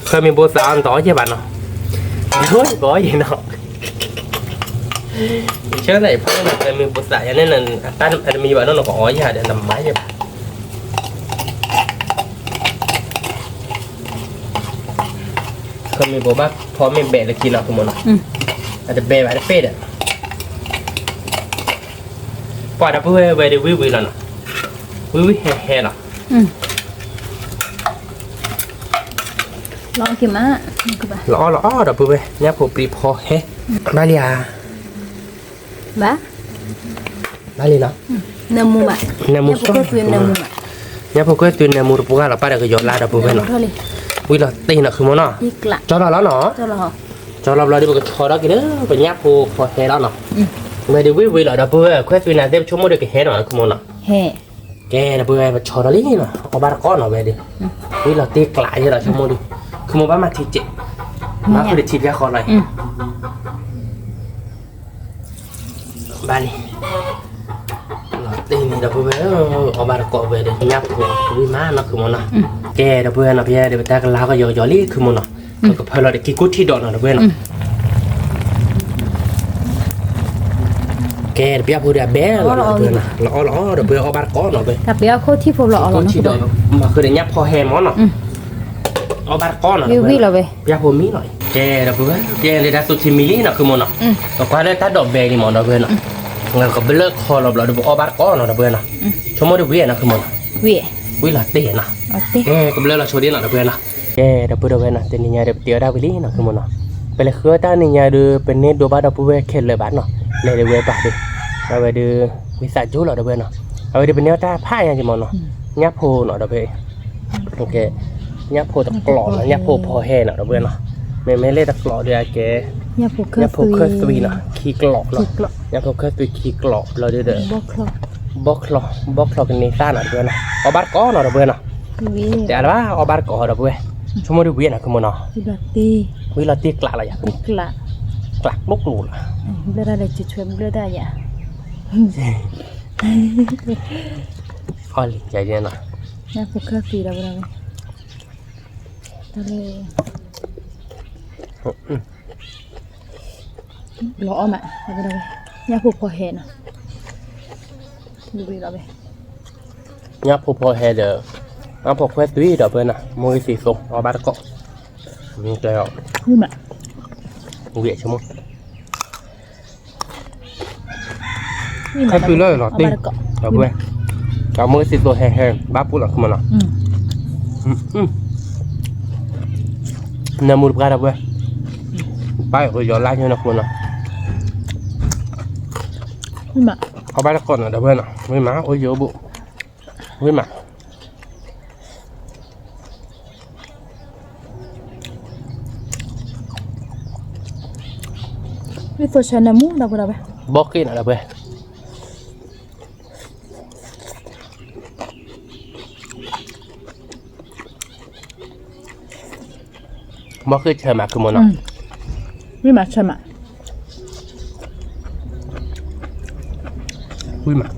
ဃၢမံၤဘိသးအီၤနတအီၣ်ယဲၢ်ဘၣ်နီၤ, ယဘၣ်အီၣ်ယဲၢ်နီၤ ဆၢနၤအံၤဖးန့ၣ် ဃၢမံၤဘိသးယၤန့ၣ် အတၢ်အတမံၤဘၣ်နီၤ နကအီၣ်ယဲၢ်ဒီးနမၤယဲၢ်ဘၣ်, ဃၢမံၤဘိဘၣ်ဖီမ့ၢ်ဘဲးလၢခံနီၤ ခုမၢ်နီၤ, အတဘဲးဘၣ်တပဲၢ်ဒီး, ပှၤဒီပုၢ်ဝဲၢ်ဝဲဒၣ်ဝံၣ်ဝံၣ်လီၤနီၤ, ဝံၣ်ဝံၣ်ဟဲဟဲလီၤ လီၤအီၣ်လီၤအီၣ်ဒီပုၢ်ဝဲၢ် ညၣ်ဖိပျံၤဖီဟဲ, ဘၣ်လံဧါ, ဘၣ်လံနီၤ, နၢမူဘၣ်, နၢမူ, ညၣ်ဖိပျံၤနၢမူဘၣ်, ညၣ်ဖိဃၢၣ်သွံနၢမူတပှၢ်လီၤ ပၢ်ဒီးကယီၤလါဒီပုၢ်ဝဲၢ်နီၤ, ဝံၤလီၤတ့ၢ်နီၤ ခုမိၢ်နီၤ, ကၠီလီၤလီၤနီၤ, ကၠီလီၤဘျီဒီး ပကဆီထီၣ်က့ၤလၢ ပညၣ်ဖိဖီဟဲလီၤနီၤ, ဝဲဒုးဝံၣ်ဝံၤလီၤဒီပုၢ်ဝဲၢ် ခွဲသွံနၤသ့ၣ် ပဆိကမိၣ်ဒီးကဟဲနီၤ ခုမိၢ်နီၤ, ကဲဒီပုၢ်ဝဲၢ် ပဆီထီၣ်လံနီၤ အီၣ်ဘၣ်တကိးနီၤဝဲဒုး, ဝံၤလီၤတ့ၢ်ကျးယဲလီၤ ဆိကမိၣ်ဒုး, ခုမိၢ်ဘၣ်မၤထံစဲး, မၤဃုာ်ဒီးထံဖျါဃီလီၤအံၤ ဘၣ်လံ, လီၤတ့ၢ်န့ၣ်ဒီပုၢ်ဝဲၢ်, အီၣ်ဘၣ်တကိးဝဲဒီး ညၣ်ဖိဝံၣ်မးနီၤ ခုမိၢ်နီၤ, ကဲဒီပုၢ်ဝဲၢ်နီၤ ဖဲဒီးပတၢ်ကလၤကယီကယီလံ ခုမိၢ်နီၤ, ပကဖၢလီၤဒီးက့ၤကိၢ်ထံဒီးနီၤ ဒီပုၢ်ဝဲၢ်နီၤ ကဲ တပျၢ်ဖိဒီးအဘဲလီၤ လီၤအီၣ်လီၤအီၣ်ဒီပုၢ်ဝဲၢ် အီၣ်ဘၣ်တကိးနီၤ တပျၢ်ဖိထံၣ်ဖိဘျီအီၣ်လီၤ မၤဃုာ်ဒီးညၣ်ဖီဟဲမၢ်နီၤ, အီၣ်ဘၣ်တကိးနီၤ ပျၢ်ဖိမံနီၤ, ကဲဒီပုၢ်ဝဲၢ် ကဲလၢတၢ်သူၣ်ထံမံလံနီၤ ခုမိၢ်နီၤ, ပကွၢ်လၢတၢ်ဒိးဘဲလံမၢ် ဒီပုၢ်ဝဲၢ်နီၤ, ကဘျၢၣ်ခီလီၤဘျီဒီး ပအီၣ်ဘၣ်တကိးနီၤ ဒီပုၢ်ဝဲၢ်နီၤ, ဆိကမိၣ်ဒီးဝံၤနီၤ ခုမိၢ်နီၤ, ဝံၤလီၤတ့ၢ်နီၤ, ကဲ ကဘျၢၣ်လီၤဆိဒ်နီၤ ဒီပုၢ်ဝဲၢ်နီၤ, ကဲ ဒီပုၢ်ဝဲၢ်နီၤ တနံၤညါဒီး ပတ့အီၣ်တၢ်ဝံၤလံနီၤ ခုမိၢ်နီၤ, ပလဲၤဃုအီၣ်တၢ်နံၤညါဒီး ပန့ၢ်ဒိးဘၣ်ဒီပုၢ်ဝဲၢ်ခဲလၢာ်ဘၣ်နီၤ, လဲၤဒ်ဝဲပာ်ဒုး, အဝဲဒုး ဝံသးစူၤလီၤ ဒီပုၢ်ဝဲၢ်နီၤ, အဝဲဒုး ပန့ၢ်အီၣ်တၢ်ဖးညါက့ၤမၢ်နီၤ, ညၣ်ဖိနီၤ ဒီပုၢ်ဝဲၢ် ညၣ်ဖိတကျိးနီၤ ညၣ်ဖိဖီဟဲနီၤ ဒီပုၢ်ဝဲၢ်နီၤ, မ့မ့ၢ်လၢတကျိးဒီးအကဲ ညၣ်ဖိခၢၣ်သွံနီၤ ခံကျိးနီၤ, ညၣ်ဖိခၢၣ်သွံခံကျိး ဘျီဒီး ဘီချီၣ်ကန့ၢ်သၣ်နီၤ ဒီပုၢ်ဝဲၢ်နီၤ, အီၣ်ဘၣ်တကိးနီၤ ဒီပုၢ်ဝဲၢ်နီၤ, တအါလၢၤဘၣ် အီၣ်ဘၣ်တကိး ဒီပုၢ်ဝဲၢ်, ဆိကမိၣ်ဒီးဝံၤနီၤ ခုမိၢ်နီၤ, ဝံၤလီၤတ့ၢ်ကျးလီၤယၤ, ကျးကျိကျိလီၤ, ဘျၢၣ်တၢ်လၢစံးဆှဲဘျၢၣ်တၢ်ယၤ အီၣ်လံ ယၤယဲနီၤ, ညၣ်ဖိခၢၣ်သွံဒီပုၢ်ဝဲၢ်, လီၤအီၣ်မး, ညၣ်ဖိဖီဟဲနီၤ, ညၣ်ဖိဖီဟဲဒီး ညၣ်ဖိခၢၣ်သွံဒီပုၢ်ဝဲၢ်နီၤ, မ့ၢ်ဂ့ၤသံသိး အီၣ်ဘၣ်တကိး, မ့ၢ်တဲအီၤ, ဝံၤဆိကမိၣ် ခၢၣ်သွံလၢလီၤတ့ၢ်, ဒီပုၢ်ဝဲၢ်, ဒီးမ့ၢ်ဂ့ၤသံသိးဟဲဟဲ ဘၣ်ပူၤလီၤ ခုမိၢ်နီၤ, နၢမူတပှၢ် ဒီပုၢ်ဝဲၢ်, ပၢ်ကယီၤလါညါနီၤ ခုမိၢ်နီၤ, အီၣ်ဘၣ်တကိးနီၤ ဒီပုၢ်ဝဲၢ်နီၤ, ဝံၤမး အိၣ်ယိာ်အိၣ်ဘူး, ဝံၤမး ဝံသိးဆၢနၢမူ ဒီပုၢ်ဝဲၢ်, ဘီဃ့နီၤ ဒီပုၢ်ဝဲၢ်, ဘီဃ့ဆၢမး ခုမိၢ်နီၤ, ဝံၤမးဆၢမး, ဝံၤမး,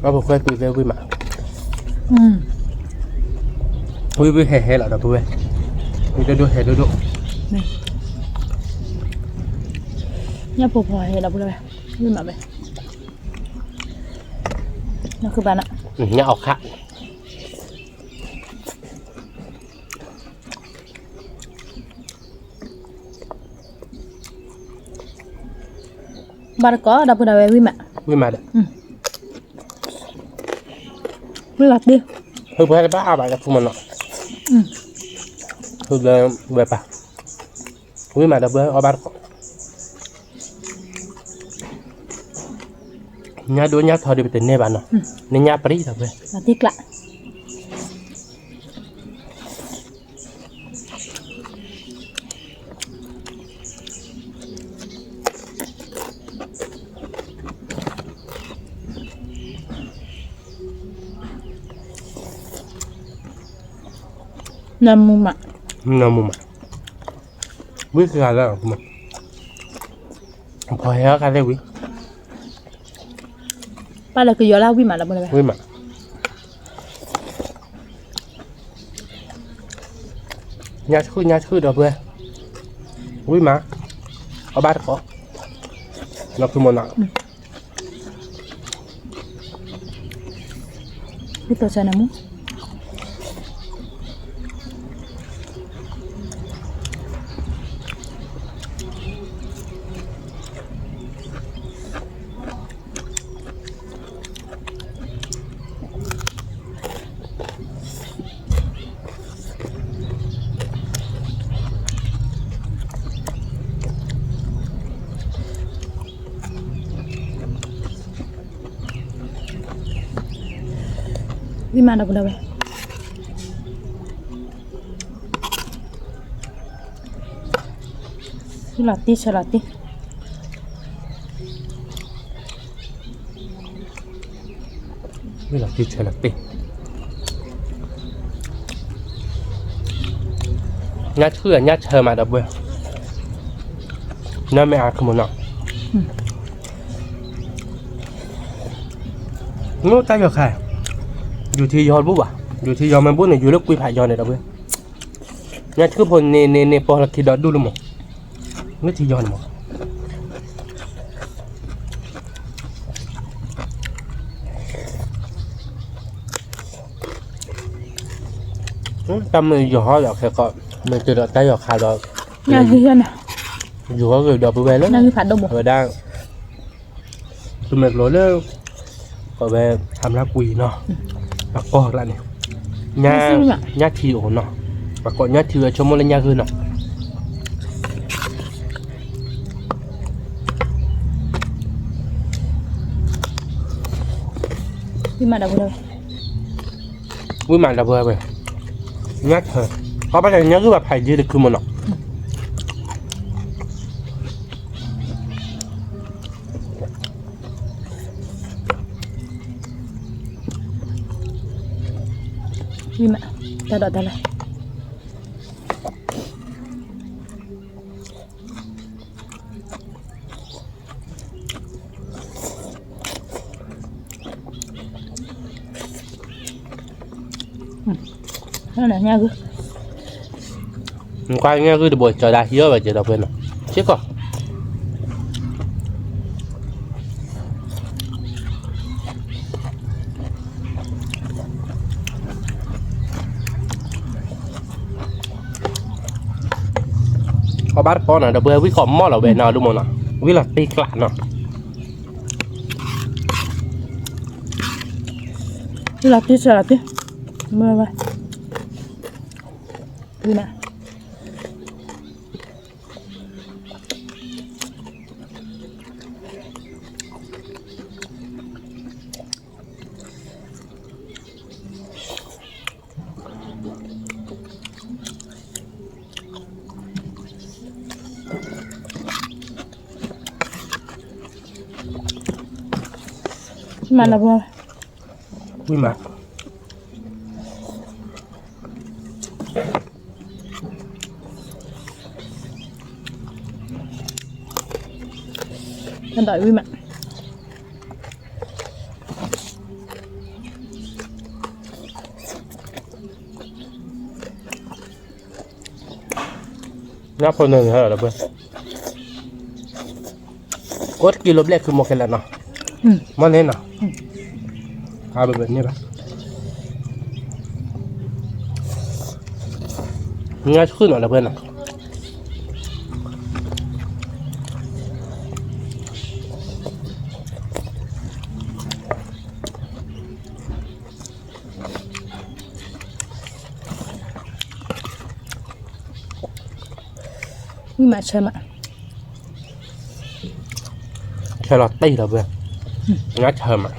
အဖိခွဲသူသ့ဝံၤမး, ဝံၤဝံၤဟဲဟဲလီၤ ဒီပုၢ်ဝဲၢ်, ဝံၤဒိၣ်ဒိၣ်ဟဲဒိၣ်ဒိၣ်, ညၣ်ဖိဖီဟဲလီၤ ဒီပုၢ်ဝဲၢ်, ဝံၤမးဝဲ, ညၣ်အီၣ်ခး ဘၣ်တကိး ဒီပုၢ်ဝဲၢ် ဝံၤမး, ဝံၤမးဒီး, ဝံၤလီၤတ့ၢ်, ဖုပှဲၤတဘၣ်အါဘၣ် ဒီပုၢ်ဝဲၢ်နီၤ, ဖုဘျၢဝဲပၢ်, ဝံၤမး ဒီပုၢ်ဝဲၢ် အီၣ်ဘၣ်တကိး, ညၣ်ဒိၣ်ညၣ်ထီဒီး ပတန့ၢ်ဘၣ်နီၤ, နညၣ်ပြံ ဒီပုၢ်ဝဲၢ် တ့ၢ်ကျး နၢမူမး, နၢမူမး, ဝံၤစှၤလၢ ဖီဟဲအီၣ်ခါသ့ၣ်ဝံၤ, ပၢ်လၢကယီၤလၢဝံၤမးလီၤ ဝံၤမး, ညၣ်ဆှုၣ် ညၣ်ဆှုၣ် ဒီပုၢ်ဝဲၢ်, ဝံၤမး, အီၣ်ဘၣ်တကိး, နီၢ်ဖုမနီၤ ဝံၤသိးစၢ်နၢမူ အ ဝံၣ်မးဒီပုၢ်ဒီဝဲၢ်, ဝံၣ်လီၤတံၢ်ဆဲးလီၤတံၢ်, ဝံၣ်လီၤတံၢ်ဆဲးလီၤတံၢ်, ညၣ်ဆှုၣ်ညၣ်ဆၢမးဒီပုၢ်ဝဲၢ်, ညၣ်မ့ၢ်အါကမီၤနီၤ, မ့ၢ်တၢ်ယီၤခါ, ယူၤထံယီၤတဘူၣ်ဘၣ်, ယူၤထံယီၤမ့ၢ်ဘူၣ်န့ၣ် ယူၤလၢကွံဖးယီၤန့ၣ်ဒီပုၢ်ဝဲၢ်, ညၣ်ဆှုၣ်ဖိန့ၣ်န့ၣ်န့ၣ် ပီၢ်လီၤခံဒီးဒူၣ်လၢမး, လၢထံယီၤန့ၣ်မး တၢ်မ့ၢ်ယီၤဟီဒီးခဲကီး, မ့ၢ်တုၤဒီးတၢ်ယီၤခါဒီး, ယူၤဟီဂ့ၤဒီပုၢ်ဝဲၢ်လၢ, အဝဲဒၣ်, သုမဲာ်ကျိၤလၢ, ကီးဝဲ, ဟးမျးကွံာ်နီၤ, အကီၢ်ကျါန့ၣ်, ညၣ်ထံအိၣ်နီၤ, ပှၤကိးညၣ်ထံဝဲဆိကမိၣ်လၢညၣ်ဂုၢ်နီၤ ဝံၣ်မးဒီပုၢ်ဝဲၢ်, ဝံၣ်မးဒီပုၢ်ဝဲၢ်, ညၣ်ဆၢ, ကီၢ်ဘၣ်တၢ်ညၣ်ဂုၢ်ဘၣ်ဖးယံၤတခုမးနီၤ ဝံၣ်မး, တၢ်ဒိးတၢ်လၢ ညၣ်ဂုၢ်, နကွၢ်ညၣ်ဂုၢ်တဘိ ကၠီၤဒၣ်ဟံးအီၣ်ဝဲကဲဒီပုၢ်ဝဲၢ်နီၤ, စ့ၢ်ကီး အီၣ်ဘၣ်တပီၢ်နီၤ ဒီပုၢ်ဝဲၢ် ဝံၣ်ကီးမီၢ်လီၤဝဲနီၤ ဒိၣ်မးနီၤ, ဝံၣ်လီၤတံၢ်ကျးနီၤ, ဝံၣ်လီၤတံၢ်ဆဲးလီၤတံၢ်, မ့ၢ်ဝဲ, ဝံၣ်မး မၤလၢပှဲၤ, ဝံၣ်မး, တၢ်ဒိးဝံၣ်မး ညၣ်ဖိန့ၣ်ဟဲလီၤဒီပုၢ်ဝဲၢ်, အိၣ်တကံလိဘျဲၣ်ခုမီၢ်ခဲလၢာ်နီၤ, မ့ၢ်န့ၣ်နီၤ, အါဘၣ်ဘၣ်န့ၣ်ဘၣ်, ညၣ်ဆှုၣ်နီၤ ဒီပုၢ်ဝဲၢ်နီၤ. ဝံၣ်မးဆၢမး, ဆၢလီၤတံၢ်ဒီပုၢ်ဝဲၢ်, ညၣ်ဆၢမး ဘီၣ်,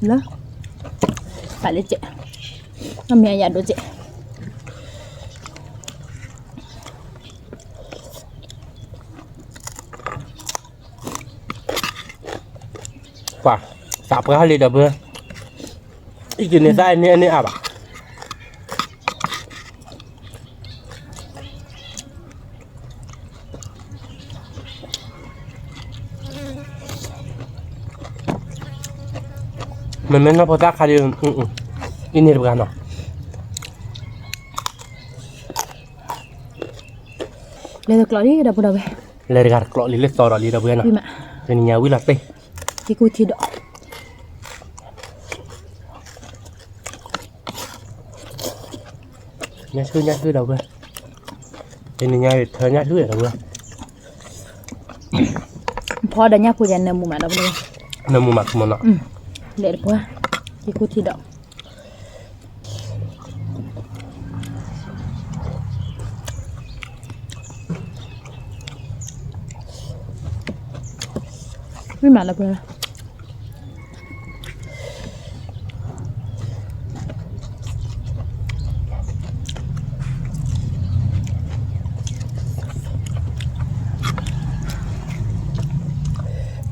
လၢ, ပာ်လၢစဲး, အမ့ၢ်အယၤဒိးစဲး ပှၤ, သးပှၢ်လံဒီပုၢ်ဝဲၢ်, အံၤကန့ၣ်သးအန့ၣ်အန့ၣ်အါဘၣ်, မ့မ့ၢ်နီၢ်ဖိသၣ်ခါဒံး, အံၤန့ၣ်တပှၤနီၤ, လဲၤတကျိးလံဒီပုၢ်ဒီဝဲၢ်, လဲၤတဂၤတကျိးလံ လၢသီဒီးလံဒီပုၢ်ဝဲၢ်နီၤ, တနံၤညါဝံၣ်လီၤတံၢ်, ထံကူထံဒီး ညၣ်ဆှုၣ်ညၣ်ဆှုၣ်ဒီပုၢ်ဝဲၢ်, တနံၤညါထၢညၣ်ဆှုၣ်ဒီပုၢ်ဝဲၢ်, ဖီဒီးညၣ်ဖိယၤနၢမူမးဒီပုၢ်ဝဲၢ်, နၢမူမၤကမီၤနီၤ, လဲၤတပှၢ်, ယကူထံဒီး ဝံၣ်မးလၢပှဲၤ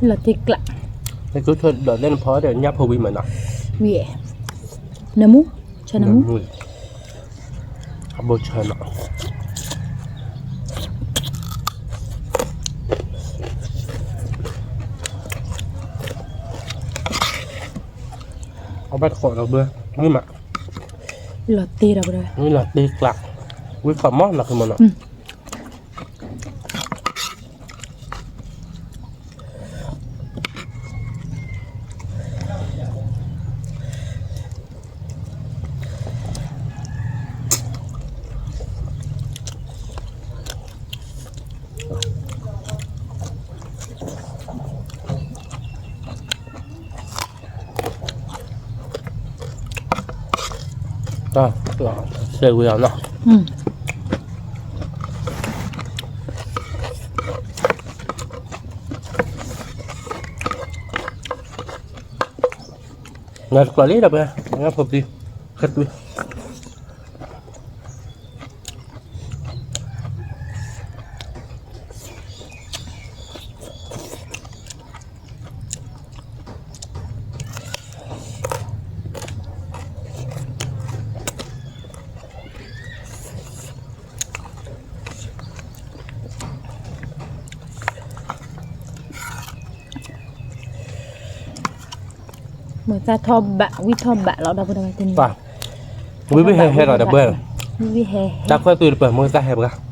လီၤတ့ကျး, နကထၢဒီးသ့ၣ်နဖီဒီးညၣ်ဖိဝံၣ်မးနီၤ, ဝံၣ်, နၢမူ, ဆၢနၢမူ, အဘိဆၢနီၤ, အဘၣ်တကိးဒီးဘၢ, ဝံၣ်မး, လီၤတ့ဒီး, ဝံၣ်လီၤတ့ကျး, ဝံၣ်ဖးမီၢ်နီၤ ကမီၤနီၤ. တၢ်, စဲးဝံၤအီၤနီၤ, နတကျီလံဒီးပှၤ, ဖိပလံၤ, ခသွံ မုၢ်သၣ်ထီၣ်ဘး ဝံၣ်ထီၣ်ဘးလီၤဒီပုၢ်ဝဲၢ်တနံၤ, ဝံၣ်ဝံၣ်ဟဲဟဲလီၤဒီပုၢ်ဝဲၢ်, ဝံၣ်ဝံၣ်ဟဲဟဲ, တၢ်ခွဲးသွံတပၢၢ် မုၢ်သၣ်ဟဲပှၤ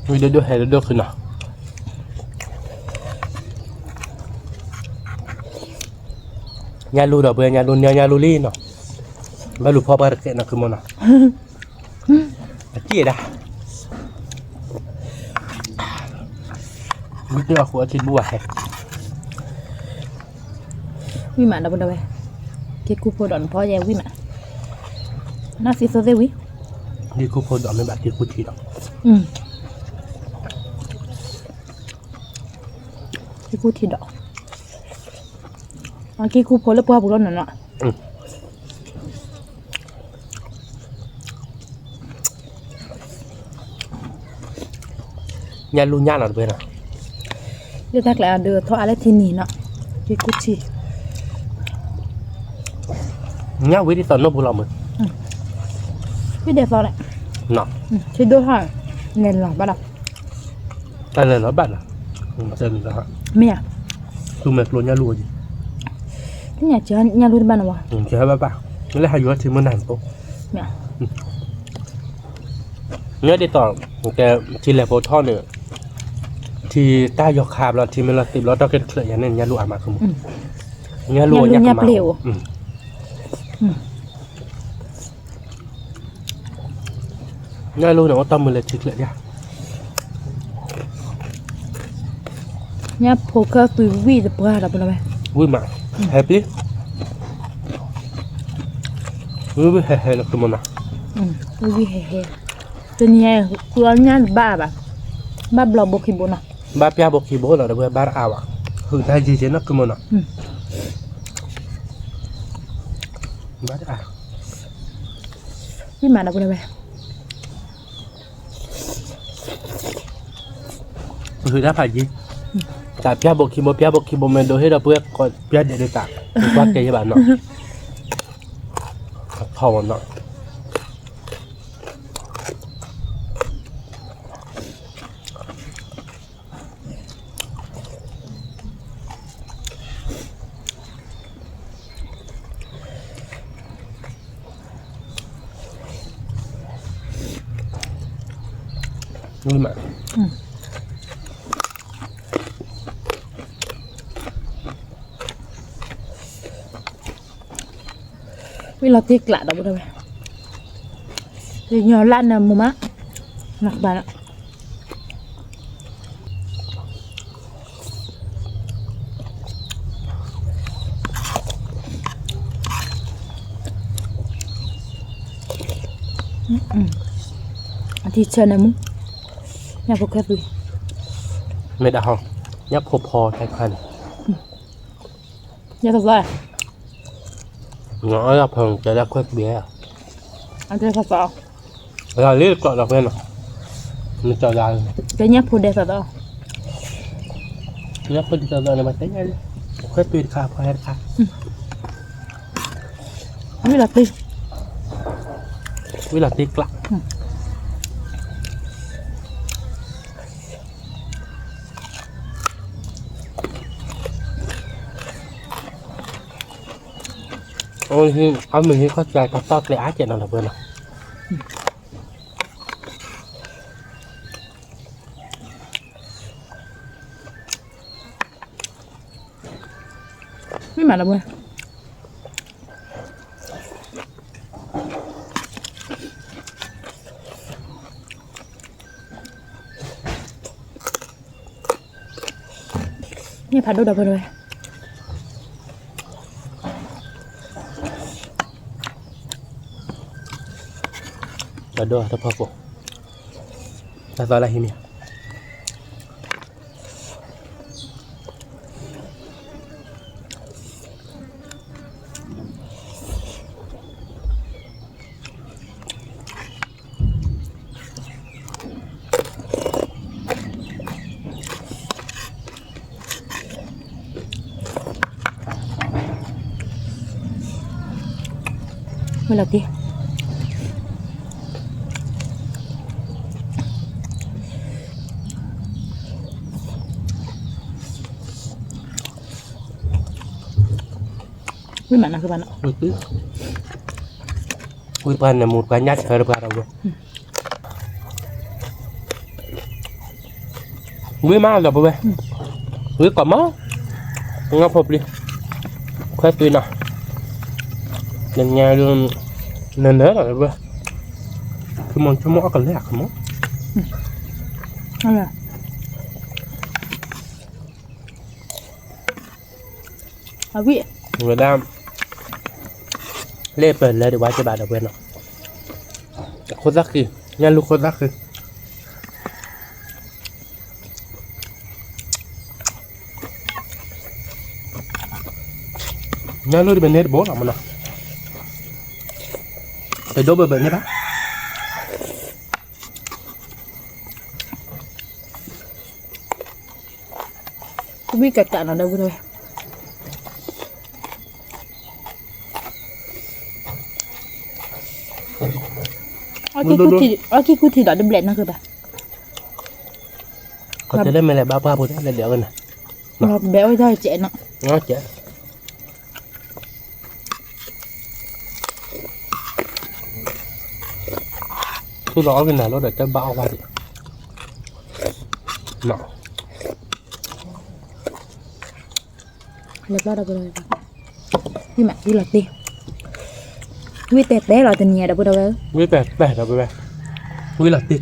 ဝံၣ်ဒိၣ်ဒိၣ်ဟဲဒိၣ်ဒိၣ်ဃုနီၤ, ညၣ်လူဒီပုၢ်ဝဲၢ် ညၣ်လူ ညၣ်လူလံနီၤ, ဘၣ်လူၤဖီပှၤတကဲးနီၤ ကမီၤနီၤ, အစံၣ်ဒၣ်, မ့ၢ်တအီၣ်ဃိအထံတဘူၣ်ဘၣ်ဟဲ ဝံၣ်မးဒီပုၢ်ဝဲၢ်, က့ၤကူဖိဒီးနဖီယဲဝံၣ်မး, နီၢ်သံသိသ့ၣ်ဝံၣ်, က့ၤကူဖိဒီးမ့ၢ်ဘၣ်က့ၤကူထံဒီး, က့ၤကူထံဒီး, က့ၤကူဖိလၢပှၢ်ပူၤလီၤနီၤနီၤ. ညၣ်လူညၣ်နီၤတပှဲၤနီၤ, လၢတၢ်ကျဲၤအဒုးထီၣ်အါလၢထံနံၤနီၤ, က့ၤကူထံ, ညၣ်ဝံၣ်ဒ်သိးနီၢ်ပူၤလီၤမုၢ်, ဝံၣ်ဒ်သိးလဲၣ်, ထံဒိၣ်ထီၣ်, လဲၤလီၤဘၣ်ဒီး တၢ်လဲၤလီၤဘၣ်လီၤ, မ့ၢ်ဧါ, သူမဲာ်ကျိညၣ်လူၤ, သ့ၣ်ညါကၢညၣ်လူၤတဘၣ်နီၤဝဲ, ကၢဘၣ်ဘၣ်, လၢဟးယိၤထံမုၢ်နၤနသိး, မ့ၢ်ဒ်သိး, ကဲ, ထံလဲၤဖိထီၣ်န့ၣ်, ထံတၢ်ယီၤခါဘျီ ထံမ့ၢ်လီၤသ့ဘျီ တီၢ်က့ၤတချၢးယၤန့ၣ် ညၣ်လူၤအါမးကမီၤ, ညၣ်လူၤညၣ်ကမၤ, ညၣ်လူၤန့ၣ် အိၣ်တၢ်မုာ်လၢထံချၢးယၤ, ညၣ်ဖိခၢၣ်သွံဝံၣ်တပှၢ်ဒီးပနီၤဝဲ, ဝံၣ်မး, ဟဲပျံၤ, ဝံၣ်ဝံၣ်ဟဲဟဲလီၤကမီၤနီၤ, ဝံၣ်ဝံၣ်ဟဲဟဲ, တနံၤအံၤ ဃုအီၣ်ညၣ်တဘၣ်ဘၣ်, ဘၣ်ဘျီဘိခံဘိနီၤ, ဘၣ်ပျၢ်ဘိခံဘိလီၤ ဒီးပှၤဘၣ်တအါဘၣ်, ဟုးတၢ်ယံၤကဲနီၤကမီၤနီၤ, ဘၣ်တအါ, ဝံၣ်မးဒီပုၢ်ဝဲၢ် ပဟုးတၢ်ဖးယံၤ, တၢ်ပျၢ်ဘိခံဘိ ပျၢ်ဘိခံဘိ မ့ၢ်ဒိးဟ့ၣ်ဒီးပှၤကိးပျၢ်ဒဲးဒ်တၢ်, ပှၤကဲယဲဘၣ်နီၤ, ထီၣ်ဝဲနီၤ, မ့ၢ်မး, ဝံလီၤတ့ကျးဒီးပဝဲ, ယညီလၢနမူမး, နဘၣ်လီၤ. အထံဆၢန့ၣ်မူ, ညၣ်ဖိခွဲးသွံၣ်, မ့ၢ်ဒၣ်ဟီ, ညၣ်ဖိဖီတခါန့ၣ်, ညၣ်သီသီ, အီၣ်ဖီကဲဒၣ်ခွဲးသွံၣ်, အတဲသီသီ, လီၤလံတကျိးဒီးဖဲနီၤ, မ့ၢ်ကၠီၤယၤ, ကဲညၣ်ဖိဒဲသီသီ, ညၣ်ဖိဒဲသီသီန့ၣ် ဘၣ်တဲညါလံ, ခွဲးသွံၣ်တခါ ဖီဟဲတခါ, ဝံလီၤတ့, ဝံလီၤတ့ကျး. အမ့ၢ်ဟံးခီၣ်စးတၢ်တီၢ်ကျဲအါကဲးနီၤဒီးပှဲၤနီၤ, မ့ၢ်မးဒီးပှဲၤ န့ၣ်ဖးဒိၣ်ဒီးပဝဲ, ဖးဒိၣ်တဖီခိၣ်, တၢ်သီလၢဟံးမ့ၢ်ဧါ. ဝံလီၤတ့, ဝံမးနီၤကဘၣ်နီၤ, ဝံပှၤန့ၣ်မူပှၤညၣ်ဆၢတပှၤဒီးဝဲ ဝံမးဒီးပဝဲ, ဝံကိးမး, ငါဖိပျံၤ, ခွဲးသွံၣ်နီၤ, နညါဒုး, နနၢၤဒီးပဝဲ, ခမီဆိကမိၣ်အီၣ်ကလဲၣ်ခမီ, အဝံၣ်, ဝဲဒၣ်, လၢပၢၢ်လၢဒံးဝါကဘၣ်ဒီးပဝဲနီၤ, ခိၣ်သၣ်ဃံ, ညၣ်လူၢ်ခိၣ်သၣ်ဃံ ညၣ်လူၢ်တဘ့ၣ်န့ၣ်တဘိလီၤမနီၤ, တဒိၣ်ဘၣ်ဘၣ်န့ၣ်ဘၣ်, ဝံကကးနီၤဒီးဝဲ, အီၣ်ကံၢ်ကူထံဒီးတဘျဲၣ်နီၤကဘၣ်, ခီတဲလၢမဲာ်လဲၤဘၣ်ပှၢ်ဖိတၢ်လဲၤလဲၤအီၣ်ကနၤ, ဘဲအီၣ်တၢ်ကဲးနီၤ, ကဲး သူၣ်လီၤအီၣ်ကနၤလီၤဒီးတၢ်ဘၣ်အီၣ်ဝဲဒံး, လဲၤဘျီဒီးပဝဲ, ဝံမး ဝံလီၤတ့, ဝံတဲတဲလီၤတနံၤဒီးပဝဲ, ဝံတဲတဲဒီးပဝဲ, ဝံလီၤတ့ကျး,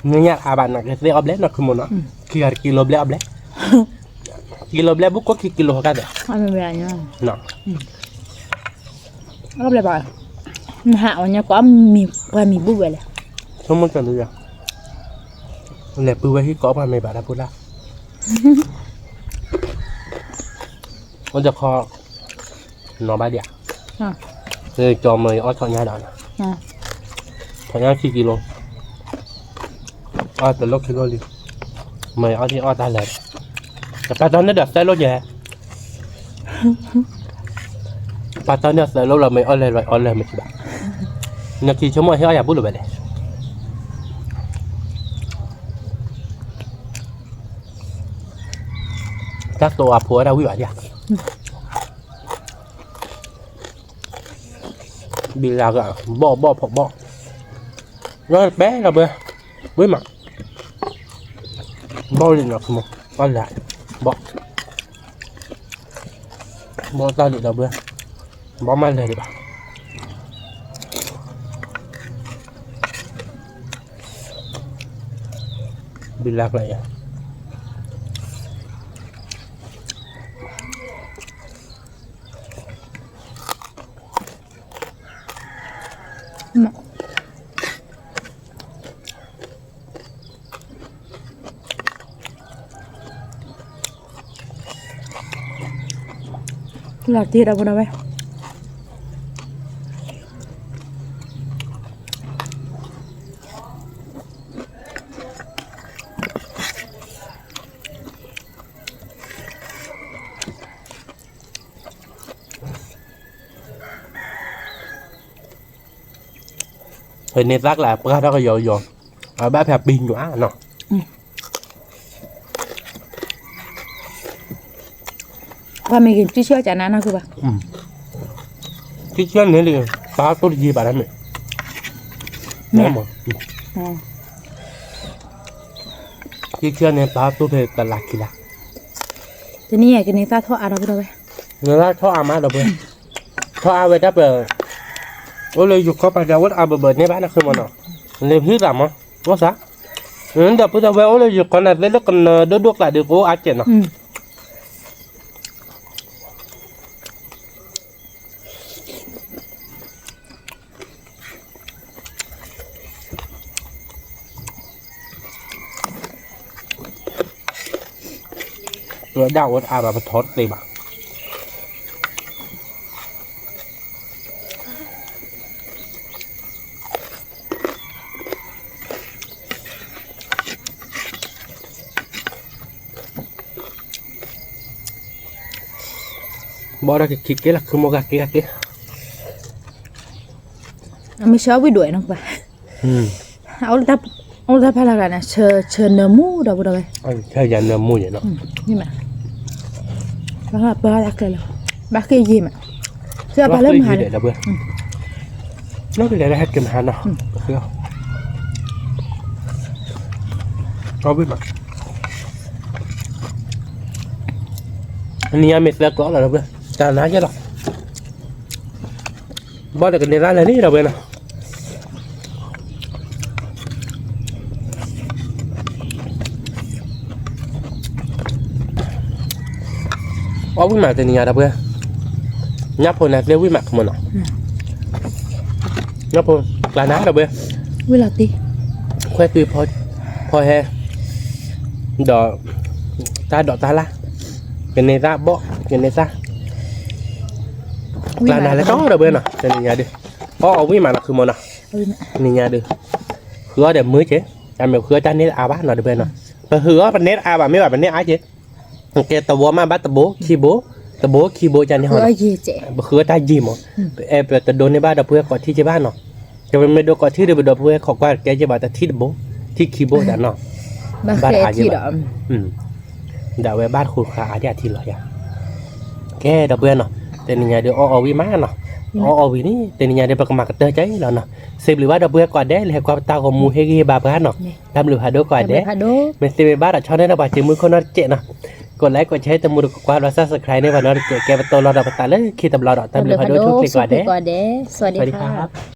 နညၣ်အါဘၣ်နီၤ ကသ့အီၣ်ဘျဲၣ်နီၤ ခမီနီၤ, ခံဂၤတကံလိဘျဲၣ်အီၣ်ဘျဲၣ်, ကံလိဘျဲၣ်ဘူးကိးခံကံလိဟီၣ်ကါသ့, အီၣ်ဘျဲၣ်ဘၣ်, နဟးအီၣ်ညါကိးမံၤပှၤမံၤဘူးဝဲလဲၣ်, ဆိကမိၣ်တၢ်ဒုးယၤ, လဲၤပုၢ်ဝဲဟံၣ်ကိးပှၤမ့ၢ်ဘၣ်တၢ်ဖိလၢ်, အိၣ်တခီ, နီၤဘၣ်ဒံးဧါ, ကၠီမ့ၢ်အီၣ်ထီၣ်ညါဒီး, ထီၣ်ညါခံကံလိ, အီၣ်တလိၣ်ခံလိၣ်လံ, မ့ၢ်အီၣ်ဒံးအီၣ်တၢ်လၢာ်, တပာ်တီန့ၢ်ဒီးသၢလိၣ်ယဲ ပာ်တီန့ၢ်သၢလိၣ်လီၤ မ့ၢ်အီၣ်လဲၤလီၤအီၣ်လဲၤမ့ၢ်ထံဘၣ်, နခံဆိကမိၣ်ဟ့ၣ်အီၣ်ယၤဘူးလိာ်ဝဲလဲၣ်, တၢ်တိၤအဖိဝဲဒၣ်ဝံၣ်ဘၣ်ဒံးဧါ, ဘံလၤဂၤ, ဘီၣ်ဘီၣ်ဖီၣ်ဘီၣ်, လီၤပဲဒီးဘှဲ, ဝံၣ်မး, ဘီၣ်လံနီၤ ခမီ, အီၣ်လၢ, ဘီၣ်, ဘီၣ်တၢ်လံဒီးဘှဲ, ဘီမၤလၢာ်ဒံးဘၣ်, ဘံလၢ်ကျါယၤ, လီၤတံၢ်ဒီးပနီၤဝဲ, ဖဲန့ၣ်သးကျါပှၢ်ထီၣ်ကယီယီ, အဘၣ်ဖဲပံညွၤနီၤ, ပှၤမ့ၢ်ဂ့ၤ ကံၢ်ဆၢကနါနီၢ်ခုဘၣ်, ကံၢ်ဆၢန့ၣ်လံ, ပာ်တိၢ်တယံာ်ဘၣ်တၢ်မ့ၢ်, မ့ၢ်, ကံၢ်ဆၢန့ၣ်ပာ်တိၢ်ဖဲတလးခံလါ, တနံၤအံၤကန့ၢ်သၣ်ထီၣ်အါထီၣ်ဒီးဝဲ, နသၣ်ထီၣ်အါမးဒီးပှဲၤ, ထီၣ်အါဝဲဒၣ်ပှဲၤ, အိၣ်လၢယိၤကီၢ်ပာ်ကဝဲၢ်အါဘၢဘၢန့ၢ်ဘၣ်နဃ့မနီၤ, လၢဖုသးမး, အိၣ်သး, ဒီးပုၢ်သးဝဲအိၣ်လၢယိၤကီၢ်န့ၣ် သ့လၢကနၢဒိၣ်ဒိၣ်ကျါဒုးကအိၣ်အါကဲးနီၤ. ဝဲဒၣ်အိၣ်အါဘၣ်ပထီတသ့ဘၣ်. ဘၣ်ဒီးက့ၤက့ၤလၢခုမိၢ်ဂၤက့ၤဂၤက့ၤ, အမ့ၢ်ဆၢအဝံၣ်ဒွဲၣ်နီၤပှၤ, အိၣ်လၢတၢ်ဖးလၢ်ဂၤန့ၣ် ဆၢနၢမူဒီးပဒီးဝဲ, ဆၢယၤနၢမူယဲၢ်နီၤ, ပှၤပှၤတၢ်ကျဲလီၤ, ဘၣ်ဃ့ယံာ်မး, ဆၢပှၤလၢမဟါဒီး, နီၢ်ကလဲၤလၢဟဲက့ၤမဟါနီၤ, အဝံၣ်မး, နံၤညါမ့ၢ်သၢကျီလီၤဒီးပှၤ, တၢ်နါယဲၢ်လီၤ. ဘၣ်ဒီးကန့ၢ်သၣ်လၢာ်လံဒီးပှဲၤနီၤ, အီၣ်ဝံၣ်မးတနံၤညါဒီးပှဲၤ, ညၣ်ဖိနၤသ့ဝံၣ်မးကမနီၤ, ညၣ်ဖိကျါနၤဒီးပှဲၤ, ဝံၣ်လီၤတံၢ်, ခွဲးသွံၣ်ဖီဟဲ, ဒီး တၢ်ဒိးတၢ်လၢ်, ကန့ၢ်သၣ်ဘီၣ် ကန့ၢ်သၣ်, ကျါနၤလၢတီဒီးပှဲၤနီၤ တနံၤညါဒုး, အီၣ်အီၣ်ဝံၣ်မးနီၤ ခုမနီၤ, နံၤညါဒုး, ဃုအီၣ်ဒီးမုာ်က့ၤ, တၢ်မ့ၢ်ဃုအီၣ်တၢ်န့ၢ်အါဘၣ်နီၤဒီးပှဲၤနီၤ, ပဃုအီၣ်ပန့ၢ်အါဘၣ် မ့ၢ်ဘၣ်ပန့ၢ်အါက့ၤ, ကဲတဝီမးဘၣ်တဘိခံဘိ, တဘိခံဘိကန့ၣ်ဟီ, ပဃုအီၣ်တၢ်ယံာ်မး, ပအဲၣ်ပတဒိးန့ၢ်ဘၣ်ဒီပုၢ်ဝဲၢ်ကိးထံၣ်က့ၤဘၣ်နီၤ, ကမ့ၢ်ဒိးကိးထံၣ်ဒီးပဒိးပုၢ်ဝဲၢ်ခိးကွၢ်ကဲက့ၤဘၣ်တထံၣ်တဘိ, ထံၣ်ခံဘိတၢ်နီၤ, ဘၣ်တအါက့ၤဘၣ်, ဒၣ်ဝဲဘၣ်တဃုခးအါက့ၤအထံလီၤယၤ, ကဲဒီးပှဲၤနီၤ, တနံၤညါဒုးအီၣ်အီၣ်ဝံၣ်မးနီၤ, အီၣ်အီၣ်ဝံၣ်န့ၣ် တနံၤညါဒုးပကမၤကတၢၢ်ကဲလီၤနီၤ, စံးဘျုးဘၣ်ဒီပုၢ်ဝဲၢ်ကိးဂၤဒဲး လၢဟဲကွၢ်ပတၢ်ဂီၤမူဟ့ၣ်ဂံၢ်ဟ့ၣ်ဘါပှၤနီၤ, တၢ်ဘျုးဖးဒိၣ်ကိးဂၤဒဲး, မ့ၢ်သ့မ့ၢ်ဘၣ်ဒီးဆီန့ၣ်ဒီးပှၤစံးမုၢ်ခိၣ်နီတကဲးနီၤ, ကိးlikeကိးshareတမူတကကွၢ်ဒီးsubscribeန့ၢ်ပှၤနီတကဲး ကဲပတီၢ်လီၤဒီးပသးလၢခံတဘျီဒီး တၢ်ဘျုးဖးဒိၣ်ထူၣ်ချ့ကိးဂၤဒဲး, စဝၤဒံခါ